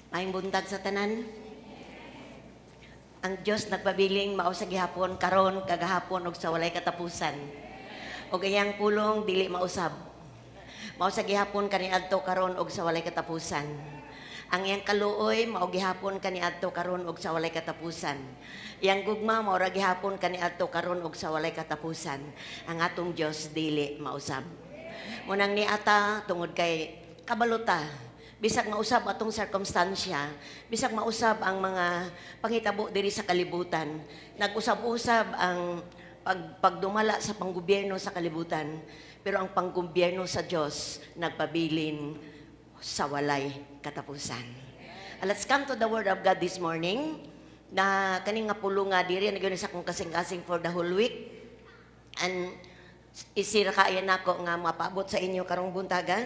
Maayong buntag sa tanan. Ang Dios nagpabiling mao sa gihapon, karon, kagahapon ug sa walay katapusan. Ug iyang pulong dili mausab. Mao sa gihapon kaniadto, karon ug sa walay katapusan. Ang iyang kaluoy mao gihapon kaniadto, karon ug sa walay katapusan. Iyang gugma mao ra gihapon kaniadto, karon ug sa walay katapusan. Ang atong Dios dili mausab. Munang niata tungod kay kabalo ta, bisag mausab atong sirkumstansya, bisag mausab ang mga panghitabo diri sa kalibutan, nag-usab-usab ang pagdumala sa panggobyerno sa kalibutan, pero ang panggobyerno sa Dios nagpabilin sa walay katapusan. Let's come to the Word of God this morning na kaning nga pulong nga diri na gyud sa akong kasing-kasing for the whole week. And isira kaya nako nga mapaabot sa inyo karong buntaga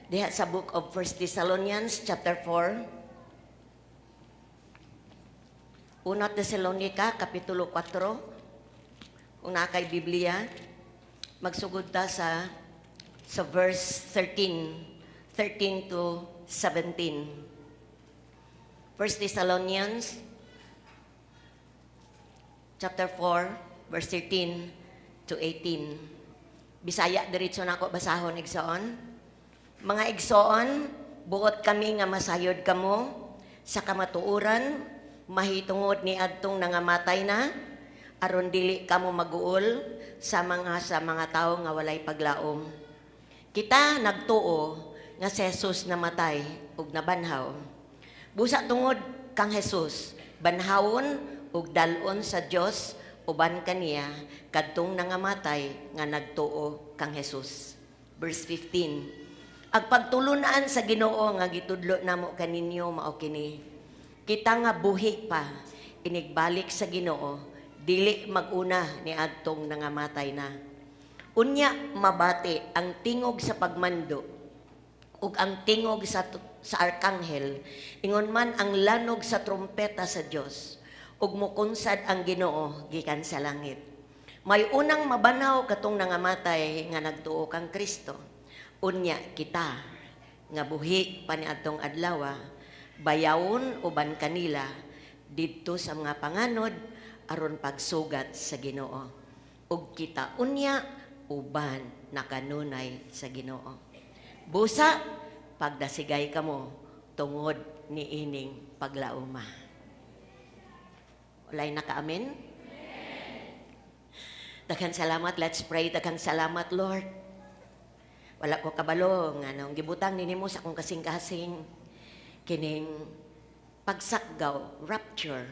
diha sa book of 1 Thessalonians chapter 4. Una Tesalonica kapitulo 4. Kung naa kay Biblia, magsugod ta sa verse 13, 13 to 17. 1 Thessalonians chapter 4 verse 13 to 18. Bisaya diretso na ako basahon, igsoon. Mga igsoon, buot kami nga masayod kamo sa kamatuoran mahitungod ni adtong nangamatay na, aron dili kamo maguol sa mga tawo nga walay paglaom. Kita nagtuo nga si Jesus namatay ug nabanhaw. Busa tungod kang Jesus, banhawon ug dal-on sa Dios uban kaniya kadtong nangamatay nga nagtuo kang Jesus. Verse 15. Ang pagtulunan sa Ginoo nga gitudlo namo kaninyo mao kini. Kita nga buhi pa inigbalik sa Ginoo, dili maguna ni adtong nangamatay na. Unya mabati ang tingog sa pagmando ug ang tingog sa arkanghel, ingon man ang lanog sa trumpeta sa Dios, ug mukunsad ang Ginoo gikan sa langit. May unang mabanhaw katong nangamatay nga nagtuo kang Kristo. Unya kita nga buhi pa niadtong adlaw, bayawon uban kanila didto sa mga panganod aron pagsugat sa Ginoo. Ug kita unya uban nakanunay sa Ginoo. Busa pagdasigay kamo tungod ni ining paglauma. Walay nakaamen? Daghang salamat. Let's pray. Daghang salamat, Lord. Wala ko kabalo nga nung gibutang ni nimo sa akong kasing-kasing kining pagsakgaw, rapture.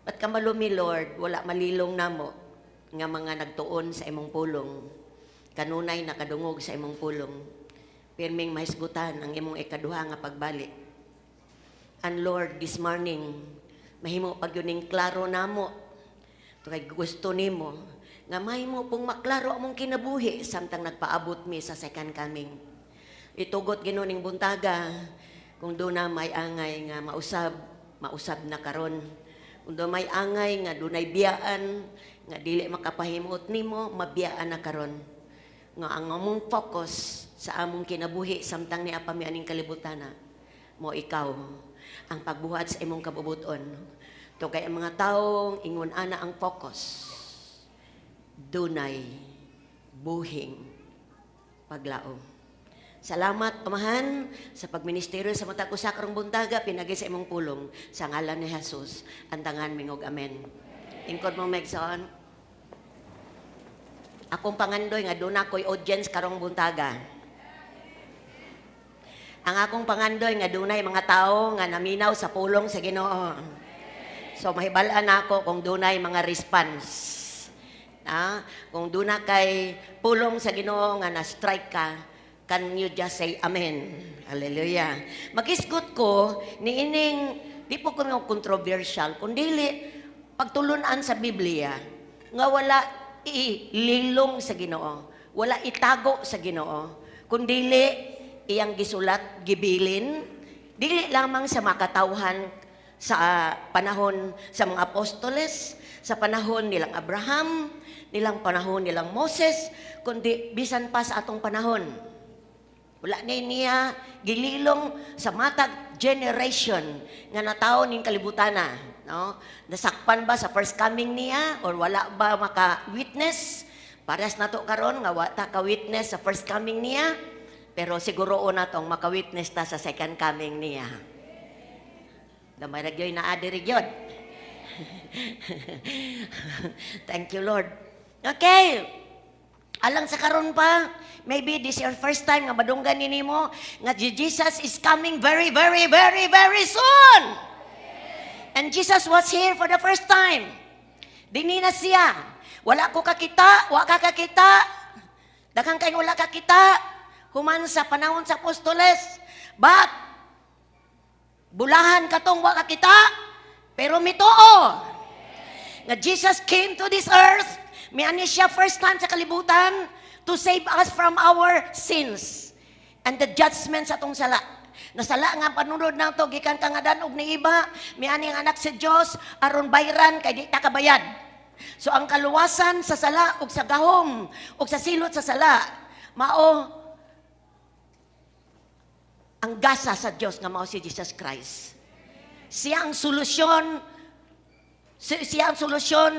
But kabalo mi, Lord, wala malilong namo nga mga nagtuon sa imong pulong. Kanunay nakadungog sa imong pulong. Pirming mahisgutan ang imong ikaduha nga pagbalik. And Lord, this morning, mahimo pag ning klaro namo. Kay gusto nimo nga mahimo pong maklaro among kinabuhi samtang nagpaabot mi sa second coming. Itugot, Ginoo, ning buntaga kung duna may angay nga mausab, mausab na karon. Kung doon may angay nga dunay biyaan nga dili makapahimuot nimo, mabiyaan na karon. Nga ang among focus sa among kinabuhi samtang nia pa mi aning kalibutana, mo ikaw ang pagbuhat sa imong kabubuton. To kay ang mga taong ingon ana ang focus, dunay buhing paglaom. Salamat, Amahan, sa pagministeryo sa matag usa karong buntaga pinagi sa imong pulong, sa ngalan ni Jesus. Antangan mingog amen. Tingkod mo, Megson. Akong pangandoy nga duna ko'y audience karong buntaga. Ang akong pangandoy nga dunay mga tao nga naminaw sa pulong sa Ginoo. So mahibal-an ako kung dunay mga response. Kung duna kay pulong sa Ginoo nga na-strike ka, can you just say amen? Hallelujah. Magisgot ko ni ining di po ko nga controversial, kundi pagtulunan sa Biblia nga wala ililong sa Ginoo, wala itago sa Ginoo, kundili iyang gisulat, gibilin, dili lamang sa makatawhan sa panahon sa mga apostoles, sa panahon nilang Abraham, nilang panahon nilang Moses, kundi bisan pa sa atong panahon. Wala na niya gililong sa matag generation nga natawo ning kalibutan na, no? Nasakpan ba sa first coming niya or wala ba maka-witness? Parehas nato karon nga wa ta ka-witness sa first coming niya, pero siguro natong maka-witness ta sa second coming niya. Gamay ra gyoy naa diri gyud. Thank you, Lord. Okay. Alang sa karon pa, maybe this your first time nga madunggan ni nimo nga Jesus is coming very, very, very, very soon. And Jesus was here for the first time. Dini na siya. Wala ko kakita, wa ka kakita. Daghang kay wala kakita. Human sa panahon sa apostoles. But, bulahan katong wa kakita, pero mituo nga Jesus came to this earth, miani siya first time sa kalibutan to save us from our sins and the judgment sa atong sala. Nasala nga ang panunod nato gikan kang Adan ug ni Eva, miani ang anak sa Dios aron bayran kay di ta kabayad. So ang kaluwasan sa sala ug sa gahom ug sa silot sa sala mao ang gasa sa Dios nga mao si Jesus Christ. Siya ang solusyon, siya ang solusyon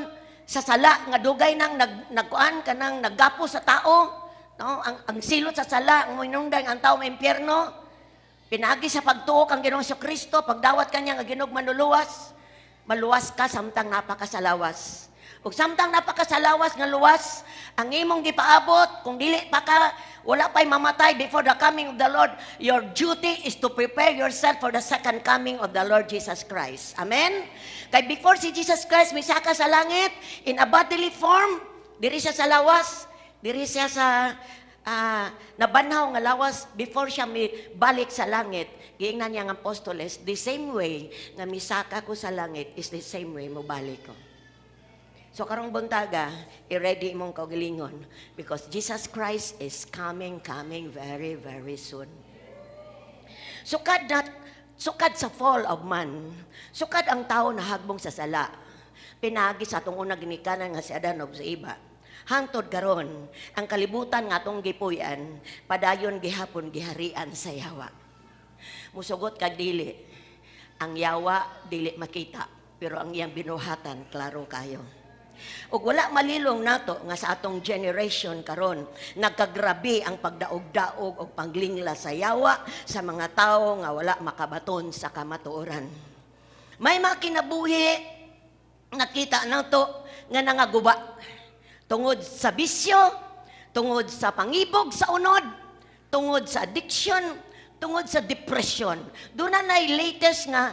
sa sala nga dugay nang nagkuan kanang naggapo sa tao, no? Ang silot sa sala ang mohinungdan ang tao maimpyerno. Pinaagi sa pagtuo kang Ginoong Kristo, pagdawat kanya nga Ginoong manluluwas, maluwas ka samtang napakasalawas. Ug samtang napakasalawas nga luwas, ang imong gipaabot, kung dili pa ka, wala pa'y mamatay before the coming of the Lord, your duty is to prepare yourself for the second coming of the Lord Jesus Christ. Amen? Kay before si Jesus Christ misaka sa langit, in a bodily form, diri siya sa lawas, diri siya sa nabanhaw nga lawas before siya balik sa langit, giingnan niya ang apostoles, "The same way nga misaka ko sa langit is the same way mo balik ko." So karong buntaga, i-ready imong kaugalingon because Jesus Christ is coming, coming very, very soon. Sukad na, sukad sa fall of man, sukad ang tao nahagbong sa sala, pinaagi sa atong unang ginikanan nga si Adan ug si Eva. Hangtod karon, ang kalibutan nga atong gipuy-an, padayon gihapon giharian sa yawa. Musugot kag dili, ang yawa dili makita, pero ang iyang binuhatan klaro kayo. Ug wala malilong nato nga sa atong generation karon nagkagrabe ang pagdaog-daog og panglingla sa yawa sa mga tawo nga wala makabaton sa kamatuoran. May mga kinabuhi nakita nato nga nangaguba tungod sa bisyo, tungod sa pangibog sa unod, tungod sa addiction, tungod sa depression. Doon na latest nga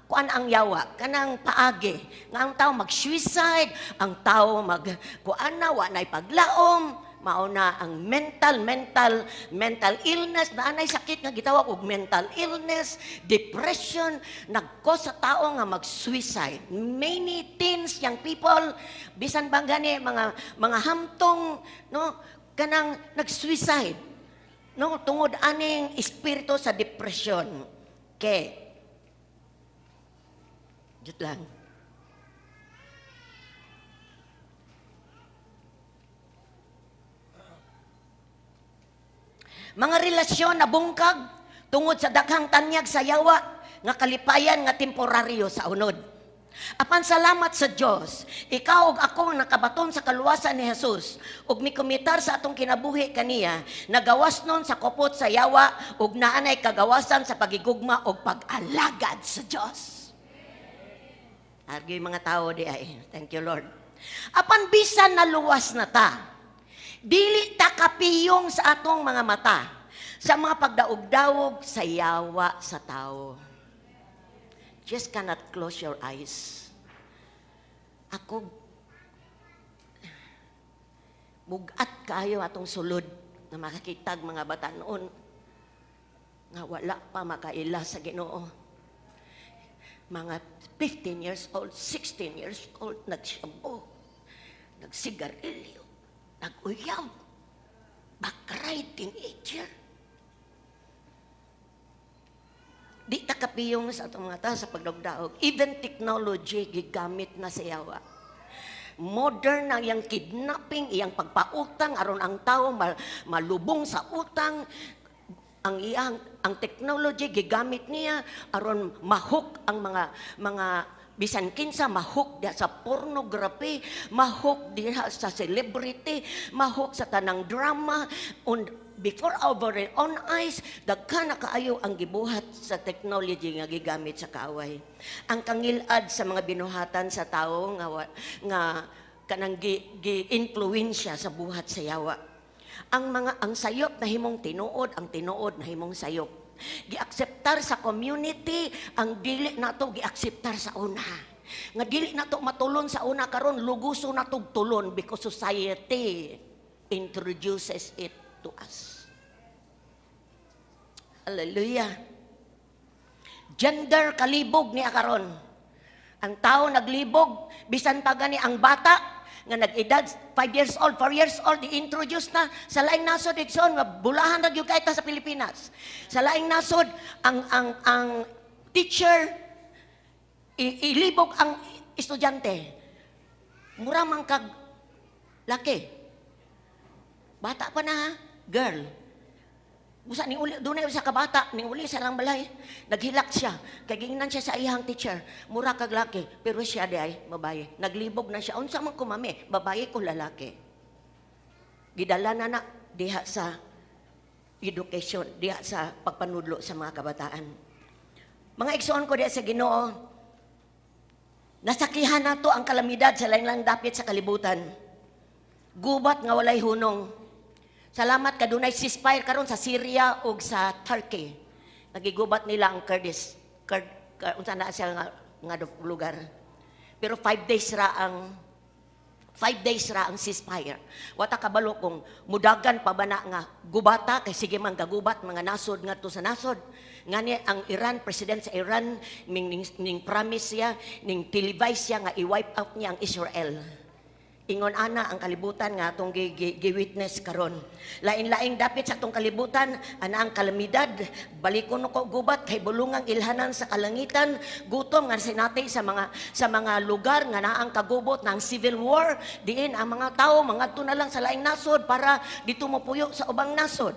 kuan ang yawa, kanang paagi nga ang tao mag-suicide, ang tao mag kuan na, wa na'y paglaom, mao na ang mental illness, na anay sakit nga gitawag og mental illness, depression, nag-cause sa tao nga mag-suicide. Many teens, young people, bisan bang gani mga hamtong, no, kanang nag-suicide, no, tungod aning espiritu sa depression. Okay. Jut lang. Mga relasyon na bungkag tungod sa daghang tanyag sa yawa nga kalipayan nga temporaryo sa unod. Apan salamat sa Dios, ikaw ug ako ang nakabaton sa kaluwasan ni Jesus ug mikumitar sa atong kinabuhi kaniya, nagawas nun sa kupot sa yawa ug naanay kagawasan sa pagigugma ug pag-alagad sa Dios. Argue mga tao di ay. Thank you, Lord. Apan bisan naluwas na ta, dili ta kapiyong sa atong mga mata sa mga pagdaog-daog sa yawa sa tao. Just cannot close your eyes. Ako, bugat kayo atong sulod na makakitag mga batanon nga wala pa makaila sa Ginoo. Mga 15 years old, 16 years old, nagsyabo, nagsigarilyo, nag-uyab, bakray, teenager. Di ta kapiyong sa atong mga tao sa pagdaog-daog. Even technology, gigamit na sa yawa. Modern na iyang kidnapping, iyang pagpautang, aron ang tao malubong sa utang. Ang iyang ang technology gigamit niya aron ma-hook ang mga bisan kinsa, ma-hook diha sa pornography, ma-hook diha sa celebrity, ma-hook sa tanang drama. And before our very own eyes, daghan na kaayo ang gibuhat sa technology nga gigamit sa kaaway. Ang kangilad sa mga binuhatan sa tawo nga nga kanang gi influensya sa buhat sa yawa. Ang sayop nahimong tinuod, ang tinuod nahimong sayop. Giakseptar sa community ang dili nato giakseptar sa una. Nga dili nato matulon sa una, karon luguso natog tulon because society introduces it to us. Hallelujah. Gender kalibog niya karon. Ang tao naglibog, bisan pa gani ang bata nga nag-edad 5 years old, 4 years old, i-introduce na sa laing nasod, igsoon, nga bulahan ra gyud kay ta sa Pilipinas. Sa laing nasod, ang teacher ilibog ang estudyante. "Mura man kag laki." Bata pa na ha, girl. Busa ning uli, dunay usa ka bata, ning uli sa lang balay. Naghilak siya. Kay giingnan siya sa iyang teacher, "Mura kag laki," pero siya di ay babae. Naglibog na siya. "Unsa man ko, mami? Babae ko lalaki?" Gidala na na diha sa education, diha sa pagpanudlo sa mga kabataan. Mga igsoon ko diha sa Ginoo, nasakihan nato ang kalamidad sa lain dapit sa kalibutan. Gubat nga walay hunong. Salamat kadunay ceasefire karon sa Syria ug sa Turkey. Nagigubat nila ang Kurdish. Kurd, unsa na siya nga lugar. Pero 5 days ra ang ceasefire. Wa ta kabalo kung mudagan pa ba na nga gubata kay sige man gagubat mga nasod ngadto sa nasod. Ngani ang Iran, president sa Iran, ning promise siya, ning televise siya nga i-wipe out niya ang Israel. Ingon ana ang kalibutan nga atong gi-witness karon. Lain-laing dapit sa atong kalibutan ana ang kalamidad, balikon ko gubat kay bulungang ilhanan sa kalangitan, gutom nga sinati sa mga lugar nga naang kagubot ng civil war, diin ang mga tao mangadto na lang sa laing nasod para dito mopuyo sa ubang nasod.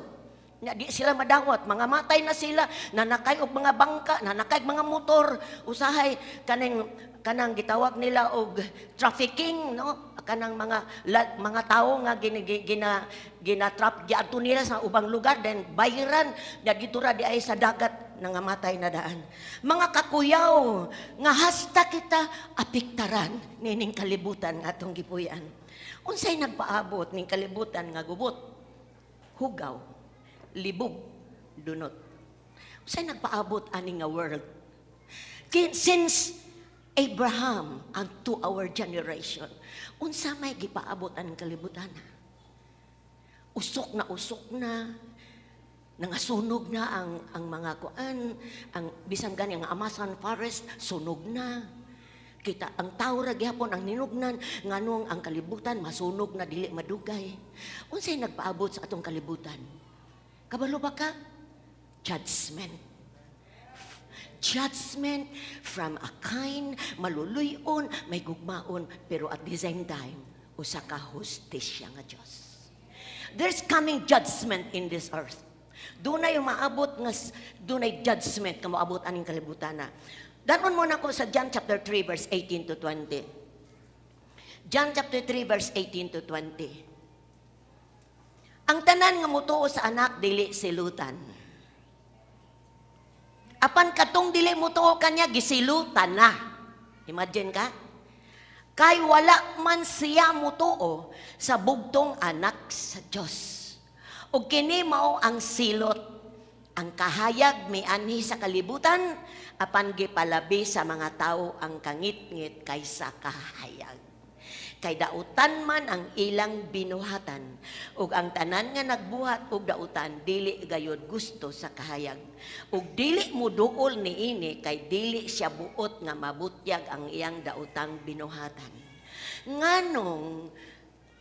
Nya di sila madawat, mga matay na sila, nanakay og mga bangka, nanakay og mga motor, usahay kaning kanang gitawag nila og trafficking, no? Kanang mga tawo nga gina gina, gina trap giadto nila sa ubang lugar, then bayaran nya dito ra di ay sa dagat nangamatay na daan. Mga kakuyaw nga hasta kita apektaran nining kalibutan nga atong gipuy-an. Unsay nagpaabot ning kalibutan nga gubot, hugaw, libog, dunot? Unsay nagpaabot ani nga world? Since Abraham unto our generation, unsa may gipaabot ang kalibutan? Usok na, nangasunog na ang mga kuan, ang bisan gani ang Amazon forest sunog na. Kita ang tao ra gihapon ang ninugnan nganong ang kalibutan masunog na dili madugay. Unsay nagpaabot sa atong kalibutan? Kabalo ba ka? Judgment. Judgment from a kind, maluluyon, may gugmaon, pero at the same time, usa ka hustisya nga Diyos. There's coming judgment in this earth. Dunay maabot nga dunay judgment nga moabot aning kalibutan na. Danon mo na ko sa John chapter 3 verse 18 to 20. John chapter 3 verse 18 to 20. Ang tanan nga mutuo sa Anak dili silutan. Apan katong dili mutuo kanya, gisilutan na. Imagine ka? Kay wala man siya mutuo sa bugtong Anak sa Dios. Ug kini mao ang silot. Ang kahayag mianhi sa kalibutan, apan gipalabi sa mga tao ang kangitngit kaysa kahayag. Kay dautan man ang ilang binuhatan, ug ang tanan nga nagbuhat og dautan dili gayod gusto sa kahayag. Ug dili moduol niini kay dili siya buot nga mabutyag ang iyang daotang binuhatan. Nganong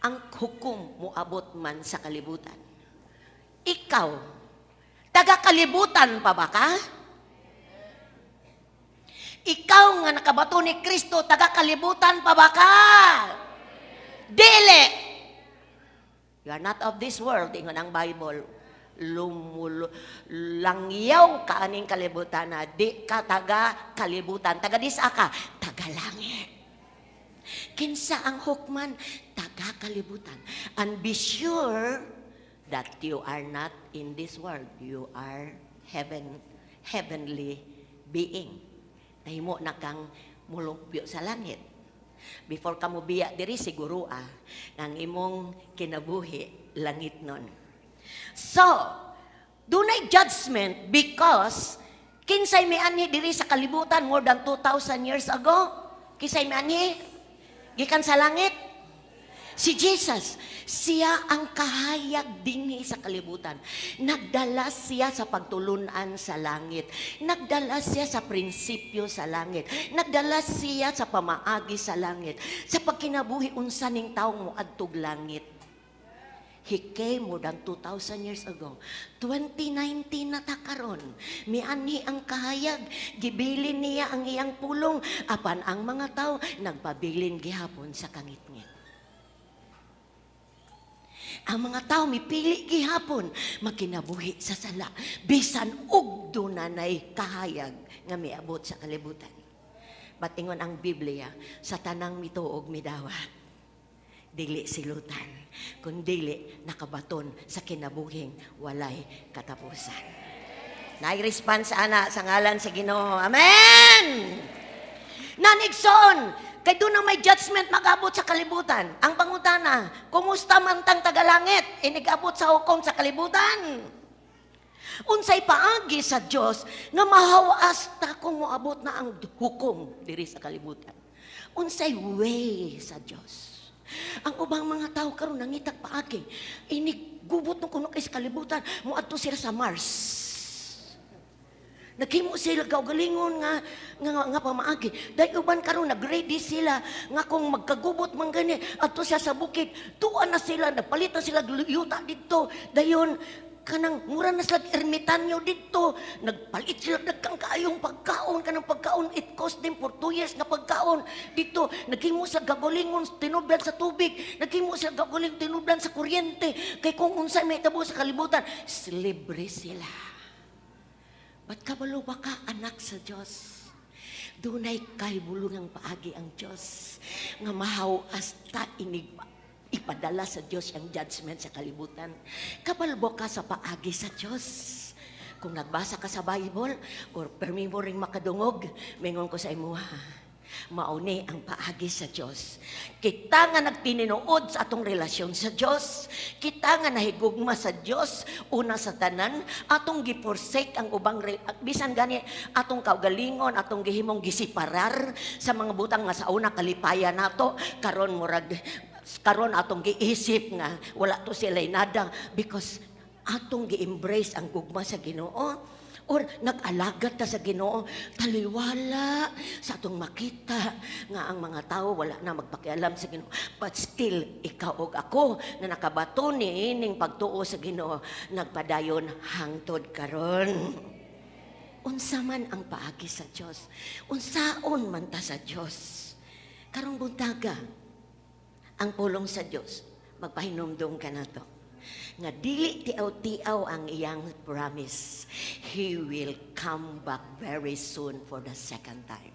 ang hukom moabot man sa kalibutan? Ikaw, taga kalibutan pa ba ka? Ikaw nga nakabato ni Kristo, taga kalibutan pa ba ka? Dili! "You are not of this world," ingon ang Bible. Lumulo, langyaw ka aning kalibutan na di ka taga kalibutan. Taga disa ka, taga langit. Kinsa ang hukman? Taga kalibutan. And be sure that you are not in this world. You are heavenly being. Nahimo na kang mulumpyo sa langit. Before ka mo biya diri, siguro ang imong kinabuhi langit nun. So, dunay judgment because kinsay mianhi diri sa kalibutan more than 2,000 years ago? Kinsay mianhi? Gikan sa langit? Si Jesus, siya ang kahayag dinhi sa kalibutan. Nagdala siya sa pagtulunan sa langit. Nagdala siya sa prinsipyo sa langit. Nagdala siya sa pamaagi sa langit. Sa pagkinabuhi unsa ning tawo moadtog langit. He came more than 2,000 years ago. 2019 na ta karon. Mianhi ang kahayag. Gibilin niya ang iyang pulong. Apan ang mga tao nagpabilin gihapon sa kangitngit. Ang mga tao mipili gihapon magkinabuhi sa sala bisan og dunay kahayag nga miabot sa kalibutan. But ingon ang Biblia, sa tanang mituog midawat, dili silutan, kundili nakabaton sa kinabuhing walay katapusan. Naay response ana sa ngalan sa Ginoo. Amen! Nanigsoon, kay duna may judgment mag-abot sa kalibutan. Ang pangutana, kumusta man tang tagalangit, inigabot sa hukom sa kalibutan? Unsay paagi sa Dios nga mahawas ta kung moabot na ang hukom diri sa kalibutan? Unsay way sa Dios? Ang ubang mga tao karon nangitag paagi, inig gubot ng kuno kay sa kalibutan, moadto sila sa Mars. Naghimo sila kaugalingon nga pamaagi. Dahil uban karon nag-ready sila nga kung magkagubot man gani adto siya sa bukid, tuan na sila, nagpalit na sila yuta didto. Dayon kanang mura na sila ermitanyo didto. Nagpalit sila dagkang kaayong pagkaon, kanang pagkaon it cost them for 2 years nga pagkaon dito. Naghimo sa gagalingon tinublan sa tubig, naghimo sila gagaling tinublan sa kuryente kay kung unsay may tabo sa kalibutan, libre sila. But kabalo ba ka, anak sa Diyos? Dunay kahibulungang paagi ang Diyos nga mahaw hasta inig ipadala sa Diyos ang judgment sa kalibutan. Kabalo ka sa paagi sa Diyos? Kung nagbasa ka sa Bible or permi mo ring makadungog, mingon ko sa imuha, mauni ang paagi sa Diyos. Kita nga nagtininuod sa atong relasyon sa Diyos, kita nga nahigugma sa Diyos, una sa tanan, atong gi-forsake ang ubang, bisan gani atong kaugalingon, atong gihimong giseparar sa mga butang nga sa una kalipaya nato, karon murag karon atong giisip nga wala to sila nada because atong gi-embrace ang gugma sa Ginoo or nag-alagad ta sa Ginoo, taliwala sa atong makita nga ang mga tao wala na magpakialam sa Ginoo. But still, ikaw ug ako nga nakabato ni ining pagtuo sa Ginoo, nagpadayon hangtod karon. Unsa man ang paagi sa Dios, unsaon man ta sa Dios karong buntaga, ang pulong sa Dios magpahinumdum ka nato nga dili tiaw-tiaw ang iyang promise. He will come back very soon for the second time.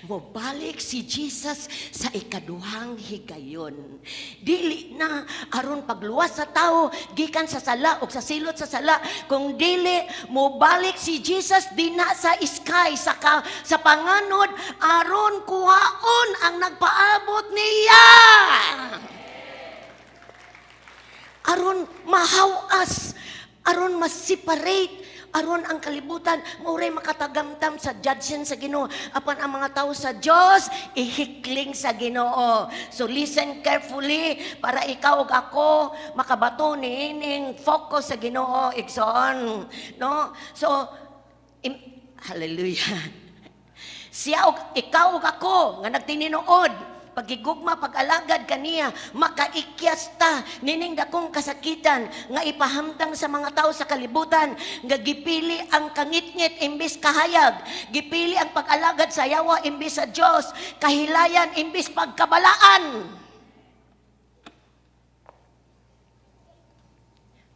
Mobalik si Jesus sa ikaduhang higayon. Dili na aron pagluwas sa tao gikan sa sala o sa silot sa sala, kung dili mobalik si Jesus dinha sa sky sa panganod aron kuhaon ang nagpaabot niya, aron mahawas, aron ma-separate, aron ang kalibutan mauray makatagamtam sa judgment sa Ginoo. Apan ang mga tao sa Dios ihikling sa Ginoo. So listen carefully para ikaw ug ako makabato niining focus sa Ginoo, igsoon, no? So hallelujah. Siya og ikaw ug ako nga nagtininuod pagigugma, pag-alagad kaniya, makaikyas ta nining dakong kasakitan nga ipahamtang sa mga tao sa kalibutan nga gipili ang kangitngit imbis kahayag, gipili ang pag-alagad sa yawa imbis sa Dios, kahilayan imbis pagkabalaan.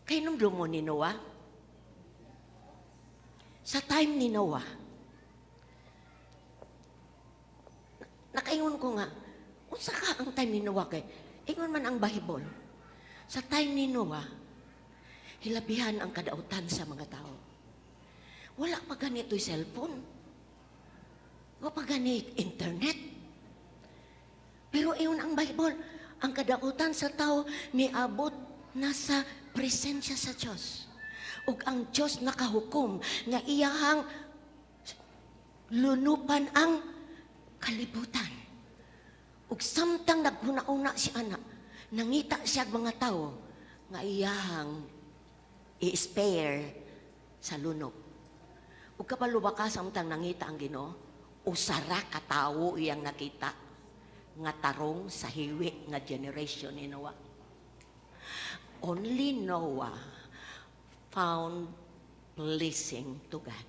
Kahinumdom mo ni Noah? Sa time ni Noah, nakaingon ko nga, unsa ka ang time ni Noah kay? Ingon man ang Bible. Sa time ni Noah, hilabihan ang kadautan sa mga tao. Wala pa ganito'y cellphone. Wala pa ganit internet. Pero ingon ang Bible, ang kadautan sa tao niabot na sa presensya sa Diyos. Ug ang Diyos nakahukom nga iyahang lunupan ang kalibutan. Ug samtang naghuna-una si ana, nangita siya og mga tao nga iyahang i-spare sa lunop. Ug kabalo ba ka, samtang nangita ang Ginoo, usara ka tawo iyang nakita nga tarong sa hiwi nga generation ni Noah. Only Noah found pleasing to God.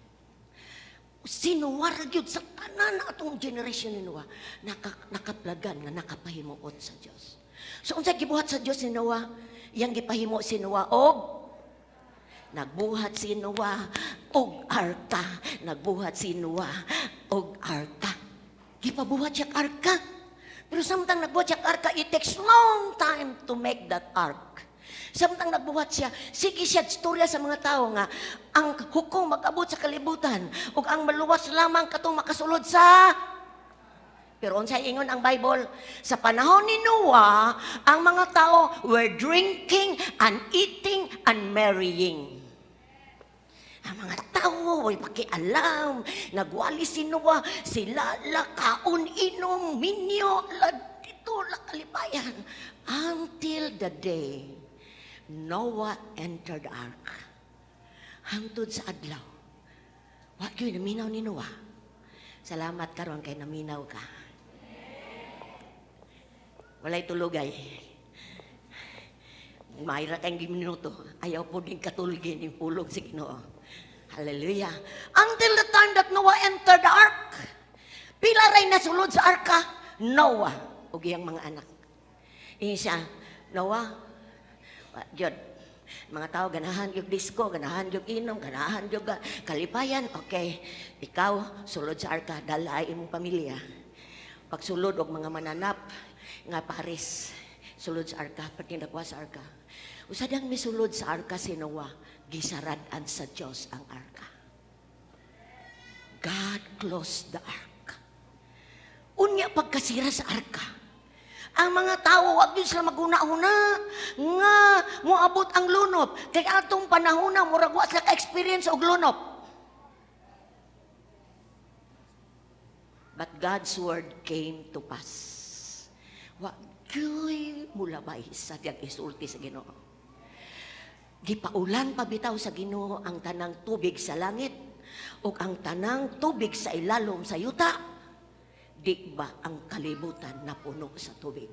Sinuwara gyud sa tanan atong generation ni Noah, nakaplagan nga nakapahimuot sa Dios. So unsa gibuhat sa Dios ni Noah? Iyang gipahimo si Noah og nagbuhat si Noah og arka, nagbuhat si Noah og arka. Gipabuhat siya arka. Pero samtang nagbuhat siya arka, it takes long time to make that ark. Samtang nagbuhat siya, sige siya istorya sa mga tao nga ang hukom mag-abot sa kalibutan ug ang maluwas lamang katong makasulod sa. Pero unsay ingon ang Bible? Sa panahon ni Noah, ang mga tao were drinking and eating and marrying. Ang mga tao, way pakialam. Nagwali si Noah, sila la kaon, inom, minyo, la dito, la kalipayan. Until the day Noah entered the ark. Hangtod sa adlaw. Wa gyud naminaw ni Noah. Salamat karon kay naminaw ka. Walay tulugay. Mayra kang minuto. Ayaw po din katulgin yung pulong si Ginoo. Hallelujah. Until the time that Noah entered the ark. Pila ray nasulod sa arka? Noah ug iyang mga anak. Ingon siya, "Noah, wa gyud. Mga tao ganahan yung disco, ganahan yung inom, ganahan yung kalipayan. Okay, ikaw sulod sa arka, dala imong pamilya. Pagsulod og mga mananap nga pares, sulod sa arka, pagtindakwa sa arka." Usadang misulod sa arka si Noah, gisarad-an sa Diyos ang arka. God closed the ark. Unya pagkasira sa arka, ang mga tao, wag yun sila maghuna-huna nga moabot ang lunop. Kay atong panahon na, murag wa sila ka-experience og lunop. But God's word came to pass. Wa gyuy mulabay sa tiyag isulti sa Ginoo. Gipaulan pa bitaw sa Ginoo ang tanang tubig sa langit ug ang tanang tubig sa ilalom sa yuta. Di ba ang kalibutan napuno sa tubig?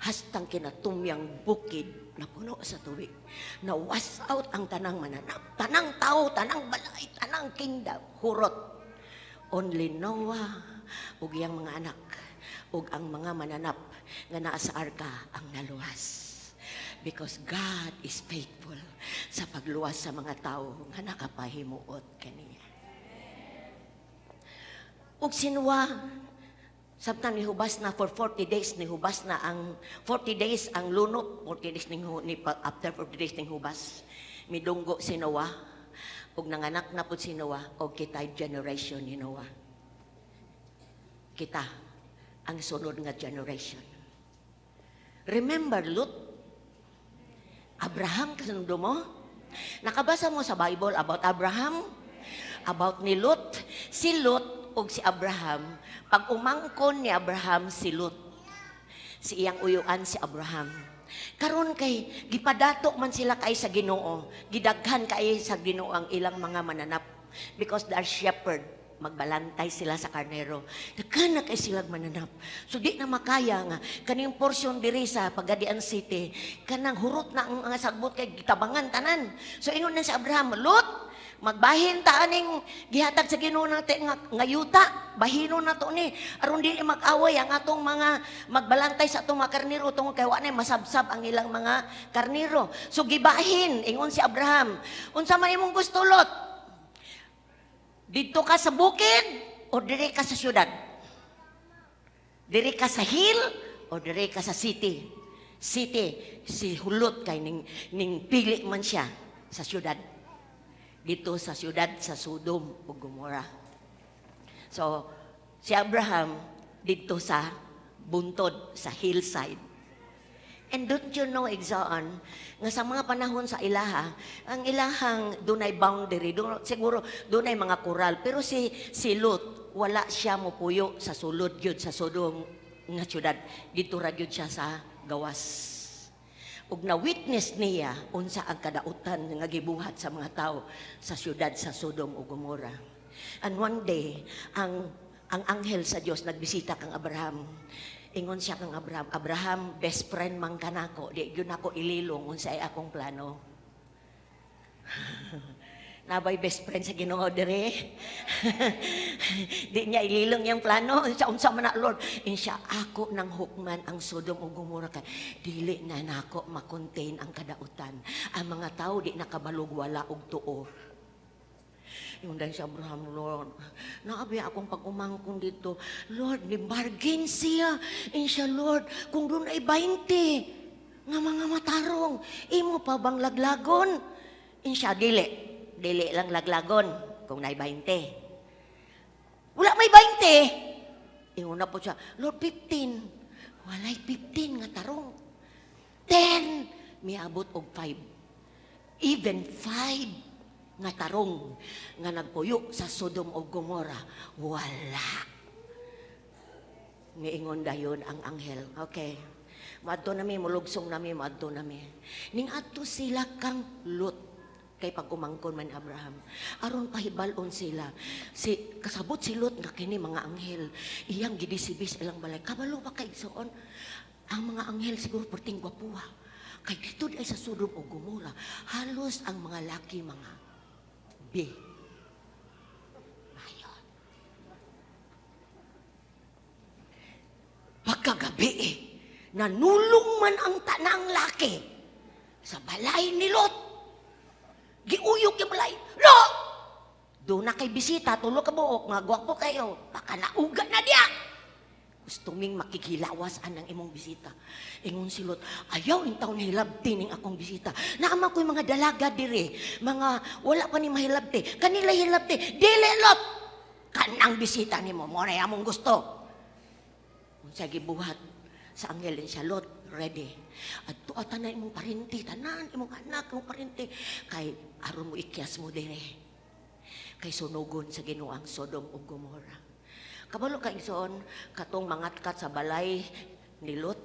Hastang kinatumyang bukid napuno sa tubig. Na wash out ang tanang mananap, tanang tao, tanang balay, tanang kingdom, hurot. Only Noah ug iyang mga anak ug ang mga mananap nga naa sa arka ang naluwas. Because God is faithful sa pagluwas sa mga tao nga nakapahimuot kaniya. Ug si Noah, samtang nihubas na for 40 days, nihubas na ang 40 days ang lunop, 40 days ning, ni, after 40 days ning hubas, midunggo si Noah, ug nanganak na pud si Noah, og kita'y generation ni Noah. Kita ang sunod nga generation. Remember Lot? Abraham, kasundo mo? Nakabasa mo sa Bible about Abraham? About ni Lot? Si Lot ug si Abraham, pag umangkon ni Abraham si Lot, si iyang uyuan si Abraham. Karon kay gipadato man sila kay sa Ginoo, gidaghan kay sa Ginoo ang ilang mga mananap because they are shepherd, magbalantay sila sa karnero. Daghan na kay sila mananap. So di na makaya nga kaning portion diri sa Pagadian City, kanang hurot na ang mga sagbot kay gitabangan tanan. So ingon na si Abraham, "Lot, Magbahin ta aning gihatag sa Ginoo natin nga yuta, bahinon na to ni aron dili mag-away ang atong mga magbalantay sa atong mga karniro tungod kay wa nay masabsab ang ilang mga karniro. So gibahin, ingon si Abraham, "Unsa man imong gusto, Lot? Didto ka sa bukid o diri ka sa syudad? Diri ka sa hill o diri ka sa city?" City, si Lot kay ning pili man siya sa syudad, dito sa syudad sa Sodom ug Gomorrah. So, si Abraham dito sa buntod, sa hillside. And don't you know, igsoon, nga sa mga panahon sa ilaha, ang ilahang dunay boundary, dun, siguro dunay mga kural, pero si Lot, wala siya mopuyo sa sulod gyud sa Sodom nga syudad. Dito ra gyud siya sa gawas. Ug na witness niya unsa ang kadautan nga gibuhat sa mga tao sa syudad sa Sodom ug Gomorrah. And one day, ang anghel sa Dios nagbisita kang Abraham. Ingon siya kang Abraham, "Abraham, best friend man ka nako, di gyud nako ililong unsay akong plano." Naa bay best friend sa Ginoo dire? Di niya ililong yung plano. Unsa unsa man na, Lord? Insya, "Ako nang hukman ang Sodom ug Gomorrah kay dili na nako makontain ang kadautan. Ang mga tao di nakabalog, wala og tuo." Ingon dayon si Abraham, "Lord, naa bi akong pag-umangkon dito. Lord, ni bargain siya." Insya, "Lord, kung dunay 20 nga mga matarong, imo pa bang laglagon?" Insya, "Dili. Dili lang laglagon kung naay 20. Wala may 20." Ingon na po siya, "Lord, 15. Walay 15 nga tarong. 10. Miabot og 5. Even 5 nga tarong nga nagpuyo sa Sodom o Gomorrah, wala." Niingon dayon ang anghel, "Okay, moadto nami, mulugsong nami, moadto nami." Ning adto sila kang Lot kay pag-umangkon man Abraham. Aron pahibalon sila. Si kasabot si Lot nga kini mga anghel, iyang gidisibis ilang balay. Kabalo ba kay, igsoon? Ang mga anghel siguro perting gwapuha. Kay dito ay sa Sodom o Gomorrah, halos ang mga laki mga B. Mayon. Pagkagabi eh, nanulong man ang tanang laki sa balay ni Lot. Giuyok yung balay. "Lot! Doon na kay bisita, tulo ka buok, nga gwapo kayo. Baka nauga na diya. Gusto ming makikilawas anang imong bisita." Ingon si Lot, "Ayaw intawon hilabti ning akong bisita. Naa man ko'y mga dalaga dire, mga wala pa ni mahilabti. Kanila hilabti." "Dili, Lot! Kanang bisita nimo, mao na among gusto." Unsa gibuhat sa anghel siya, "Lot, ready. Adto tanan imong parinti, tanan imong anak, imong parinti. Kay aron mo ikyas mo dire. Kay sunugon sa Ginoo ang Sodom ug Gomorrah." Kabalo ka, igsoon, katong mangatkat sa balay ni Lot,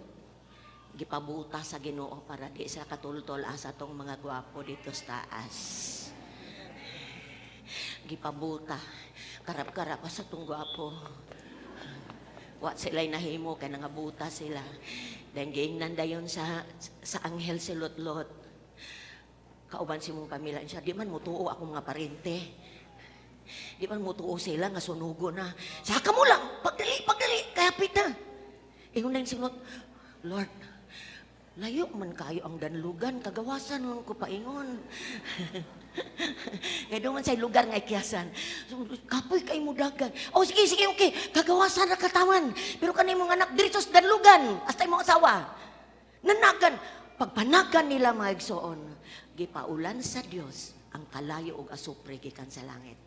gipabuta sa Ginoo para di sila katultol asa tong mga gwapo dito sa taas. Gipabuta. Karap-karap pa sa tong gwapo. Wa sila nahimo kay nangabuta sila. Then giingnan dayon sa anghel si Lot, "Lot. Kauban si mong pamilya." Siya, "Di man mutuo akong mga parente. Di man mutuo sila nga sunugo na. Saka mo lang, pagdali, pagdali, kaya pita." Ingon lang si Lot, "Lord, layo man kayo ang danlugan, kagawasan lang ko paingon. Kaya doon man sa lugar nga ikyasan. So, kapoy kay mo dagan. Oh, sige, sige, okay. Kagawasan na katawan. Pero kanay mong anak, diretso sa danlugan. Hasta imong asawa." Nanagan. Pagpanagan nila, mga igsoon, gipaulan sa Dios ang kalayo og asupre gikan sa langit.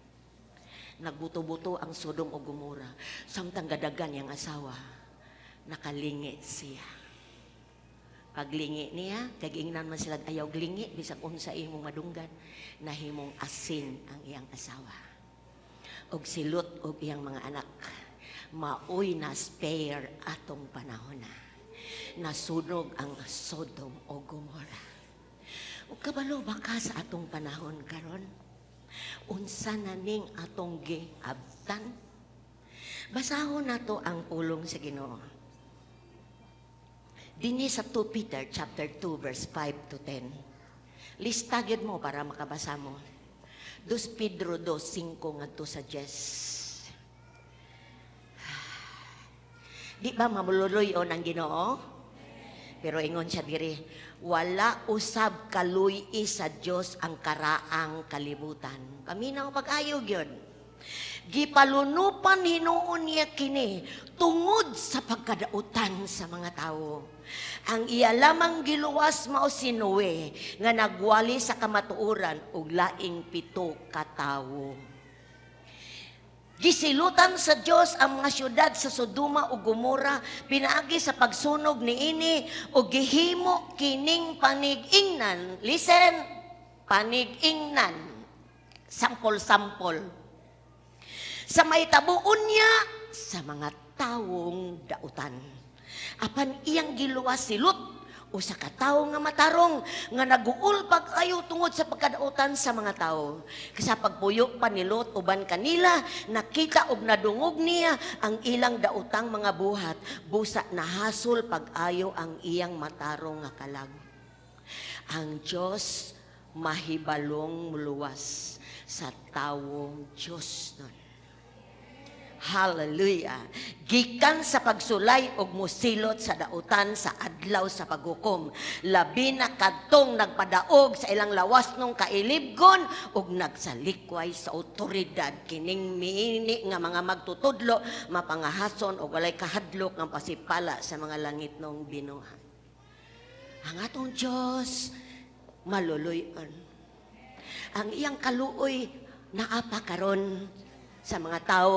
Nagbuto-buto ang Sodom o Gomora. Samtang gadagan yang asawa, nakalingi siya. Paglingi niya, kay giingnan man sila ayaw glingi, bisag unsa imong madunggan, nahimong asin ang iyang asawa. Og si Lot og iyang mga anak, maoy na spare atong panahon na. Nasunog ang Sodom o Gomora. Ug kabalo ba ka sa atong panahon karon? Unsa na ning atong giabtan? Basahon nato ang pulong sa Ginoo. Dinhi sa 2 Peter chapter 2 verse 5 to 10. Lista gyud mo para makabasa mo. 2 Pedro 2:5 ngadto sa 10. Di ba mamululoy-on ang Ginoo? Pero ingon siya diri, wala usab kaluy sa Dios ang karaang kalibutan. Paminaw pag-ayo gyud. Gipalunupan hinuon niya kini tungod sa pagkadautan sa mga tao. Ang iya lamang giluwas mao si Noe nga nagwali sa kamatuoran og laing 7 ka tawo. Gisilutan sa Dios ang mga syudad sa Sodoma ug Gomora pinaagi sa pagsunog niini ug gihimo kining panig-ingnan. Listen, panig-ingnan. Sampol-sampol. Sa mahitabo unya sa mga tawong dautan. Apan iyang giluwas si Lot, usa ka tawo nga matarong nga naguol pag-ayo tungod sa pagkadautan sa mga tawo. Sa pagpuyo pa ni Lot uban kanila, nakita og nadungog niya ang ilang daotang mga buhat, busa nahasol pag-ayo ang iyang matarong nga kalag. Ang Diyos mahibalong muluwas sa tawong Diyos nun. Hallelujah. Gikan sa pagsulay og musilot sa dautan sa adlaw sa paghukom. Labi na kadtong nagpadaog sa ilang lawas nung kailibgon ug nagsalikway sa otoridad, kining miini nga mga magtutudlo mapangahason og walay kahadlok nga pasipala sa mga langitnong binuhat. Ang atong Diyos maluluy-on. Ang iyang kaluoy naa pa karon sa mga tao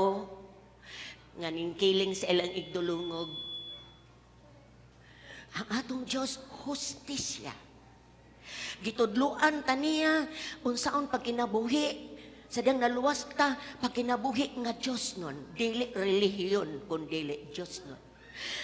nga ningkiling sa ilang igdulungog. Ang atong Diyos, hustisya. Gitudluan ta niya unsaon pagkinabuhi sa diyang naluwas ta, pagkinabuhi nga Diyos nun. Dili relihiyon, kun dili Diyos nun.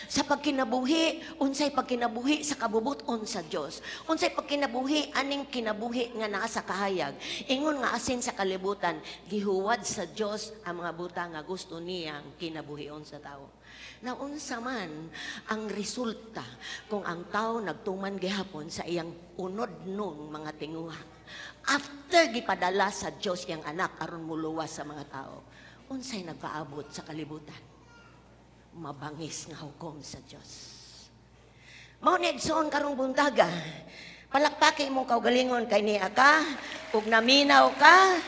Sa pagkinabuhi, unsay pagkinabuhi sa kabubuton sa Dios? Unsay pagkinabuhi aning kinabuhi nga naa sa kahayag? Ingon nga asin sa kalibutan, gihuwad sa Dios ang mga butang nga gusto niyang kinabuhion sa tao. Naunsa man ang resulta kung ang tao nagtuman gihapon sa iyang unod nung mga tinguha? After gipadala sa Dios iyang anak aron muluwas sa mga tao, unsay nagpaabot sa kalibutan? Mabangis nga hukom sa Dios. Mao ni, igsoon, karong buntaga. Palakpaki imong kaugalingon kay niya ka ug naminaw ka.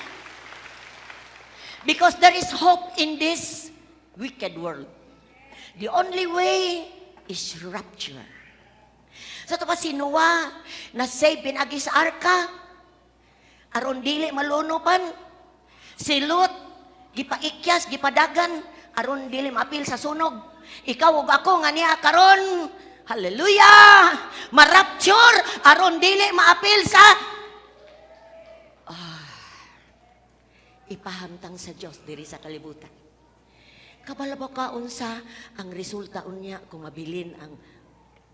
Because there is hope in this wicked world. The only way is rapture. Sa ato pa si Noah, na save pinagi sa arka, aron dili malunopan. Si Lot, gipaikyas, gipadagan, aron dili maapil sa sunog. Ikaw ug ako nga niya karon, hallelujah! Marapture aron dili maapil sa ipahamtang sa Dios diri sa kalibutan. Kabalo ba ka unsa ang resulta unya kung mabilin ang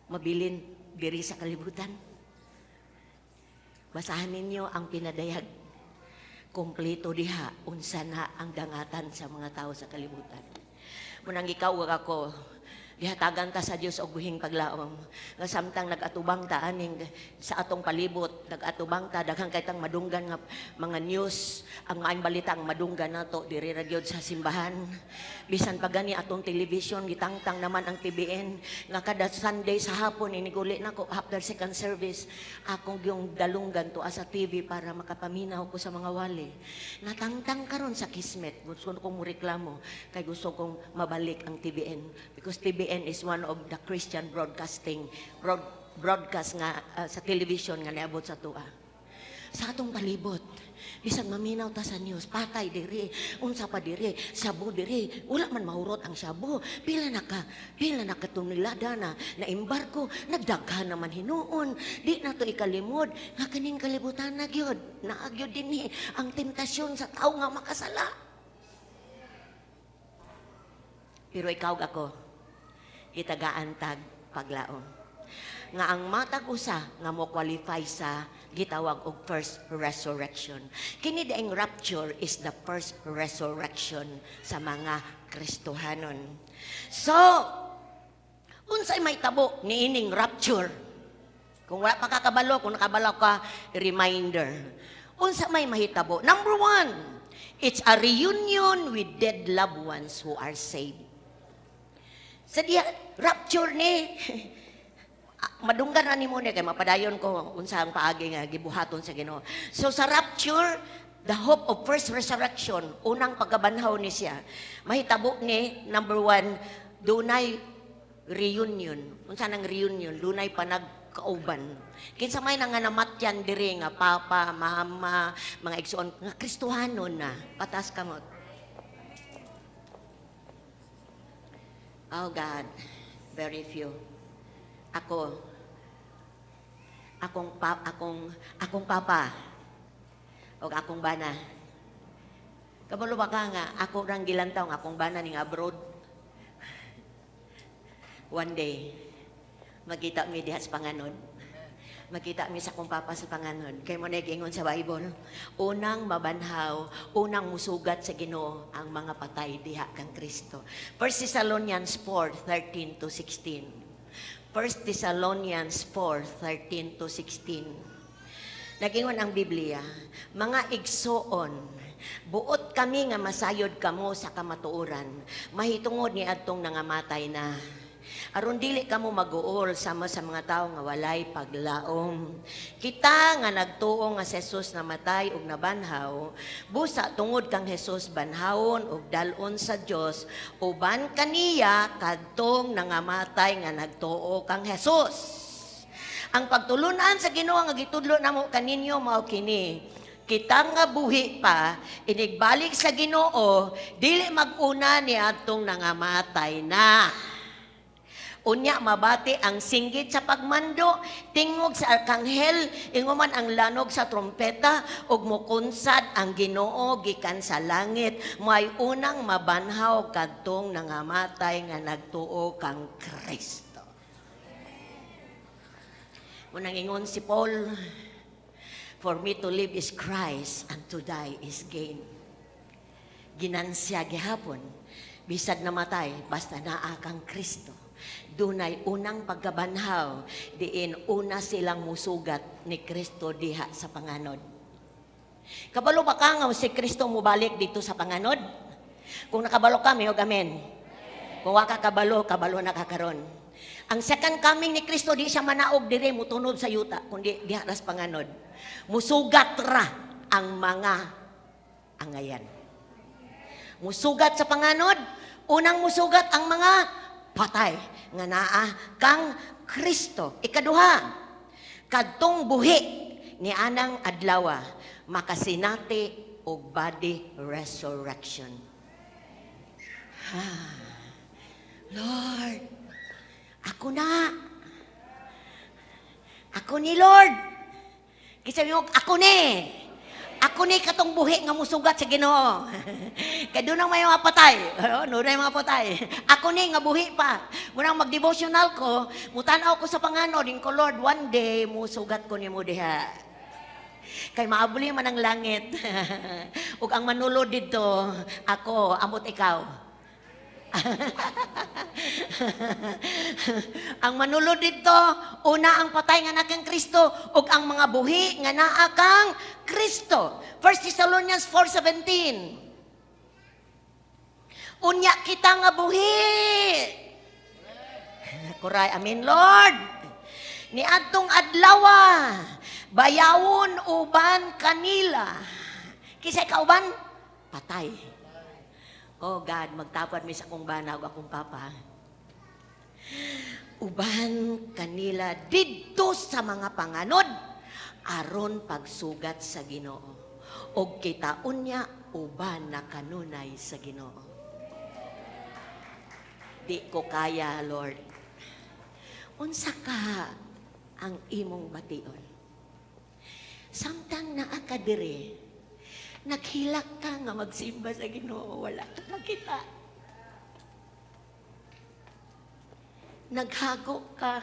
mabilin diri sa kalibutan? Basahan ninyo ang Pinadayag. Kompleto diha unsa na ang dangatan sa mga tao sa kalibutan. Munang ikaw ug ako, gihatagan ta sa Dios og buhing paglaom. Nga samtang nag-atubang ta aning sa atong palibot, nag-atubang ta, daghan kay tang madunggan nga mga news, ang maayong balita ang madunggan nato diri ra gyud sa simbahan. Bisan pa gani atong television, gitangtang naman ang TBN nga kada Sunday sa hapon, iniguli nako after second service, akong yung dalunggan to sa TV para makapaminaw ko sa mga wali. Natangtang karon sa Kismet. Gusto kong reklamo kay gusto kong mabalik ang TBN because TBN is one of the Christian broadcasting broadcast nga sa television nga niabot sa atoa. Sa atong palibot, bisan maminaw ta sa news, patay diri, unsa pa diri, shabu diri, wala man mahurot ang shabu. Pila na ka tonelada na na embargo, nagdaghan naman hinuon. Di na to ikalimod nga kaning kalibutan na gyud, naa gyud dinhi ang temptasyon sa tao nga makasala. Pero ikaw, ako, gitagaan tag paglaom nga ang matag usa nga mo qualify sa gitawag og first resurrection. Kini diayng rapture is the first resurrection sa mga Kristohanon. So, unsay mahitabo niining rapture? Kung wala pa kakabalo, kung nakabalo ka, reminder. Unsa may mahitabo? Number one, it's a reunion with dead loved ones who are saved. Sa diha, rapture ni, madunggan na nimo ni kay mapadayon ko unsa ang paagi nga gibuhaton sa Ginoo. So sa rapture, the hope of first resurrection, unang pagkabanhaw ni siya. Mahitabo ni, number one, dunay reunion. Unsa nang reunion? Dunay panagkauban. Kinsa may nga namatyan diri nga papa, mama, mga igsoon nga Kristohanon na, pataas kamot. Oh God, very few. Ako, akong papa o akong bana. Kabalo ba ka nga ako rang gilantaw nga akong bana ning abroad? One day, magkita mi diha sa panganod. Magkita mi sa akong papa sa panganod. Kay mao na giingon sa Bible, unang mabanhaw, unang musugat sa Ginoo ang mga patay diha kang Kristo. 1 Thessalonians 4:13 to 16. 1 Thessalonians 4:13 to 16. Nagingon ang Biblia, "Mga igsoon, buot kami nga masayod kamo sa kamatuoran, mahitungod ni adtong nangamatay na. Aron dili kamo maguol sama sa mga tawo nga walay paglaom. Kita nga nagtuo nga si Jesus namatay ug nabanhaw, busa tungod kang Jesus banhawon ug dal-on sa Dios, uban kaniya kadtong nangamatay nga nagtuo kang Jesus. Ang pagtulunan sa Ginoo nga gitudlo namo kaninyo mao kini: kita nga buhi pa, inigbalik sa Ginoo, dili mag-una ni adtong nangamatay na. Unya mabati ang singgit sa pagmando, tingog sa arkanghel, inguman ang lanog sa trompeta, ug mukunsad ang Ginoo gikan sa langit, may unang mabanhaw kadtong nangamatay nga nagtuo kang Kristo." Unang ingon si Paul, "For me to live is Christ and to die is gain." Ginansya gihapon, bisag namatay, basta naa kang Kristo. Dunay unang pagkabanhaw, diin una silang musugat ni Kristo diha sa panganod. Kabalo ba ka nga si Kristo mubalik dito sa panganod? Kung nakabalo ka, may amen. Kung wa ka kabalo, kabalo na ka karon. Ang second coming ni Kristo, di siya manaog dire mutunod sa yuta, kundi diha ras panganod. Musugat ra ang mga angayan. Musugat sa panganod, unang musugat ang mga patay nga naa kang Kristo. Ikaduha, kadtong buhi ni anang adlawa makasinati og body resurrection. Ah, Lord, ako na. Ako ni, Lord. Kinsa mo, ako ni. Ako ni katong buhi nga musugat sa Ginoo. Kay doon ang may mga patay. Doon may mga patay. Ako ni nga buhi pa. Munang mag-devotional ko, mutanaw ko sa panganod, ko, "Lord, one day musugat ko nimo diha." Kay maabli man ang langit. Ug ang manulod didto, ako, amot ikaw. Ang manulod didto, una ang patay nga naa kang Kristo ug ang mga buhi nga naa kang Kristo. 1 Thessalonians 4:17. Unya kita nga buhi. Kuray, amen, Lord. Ni adtong adlawa, bayawon uban kanila. Kinsa kauban? Patay. Oh God, magtapad mi sa akong bana ug akong papa. Uban kanila didto sa mga panganod aron pagsugat sa Ginoo. Og kita unya uban na kanunay sa Ginoo. Di ko kaya, Lord. Unsa ka ang imong bation? Samtang naa ka dire, naghilak ka nga magsimba sa Ginoo, wala ka kakita. Naghago ka,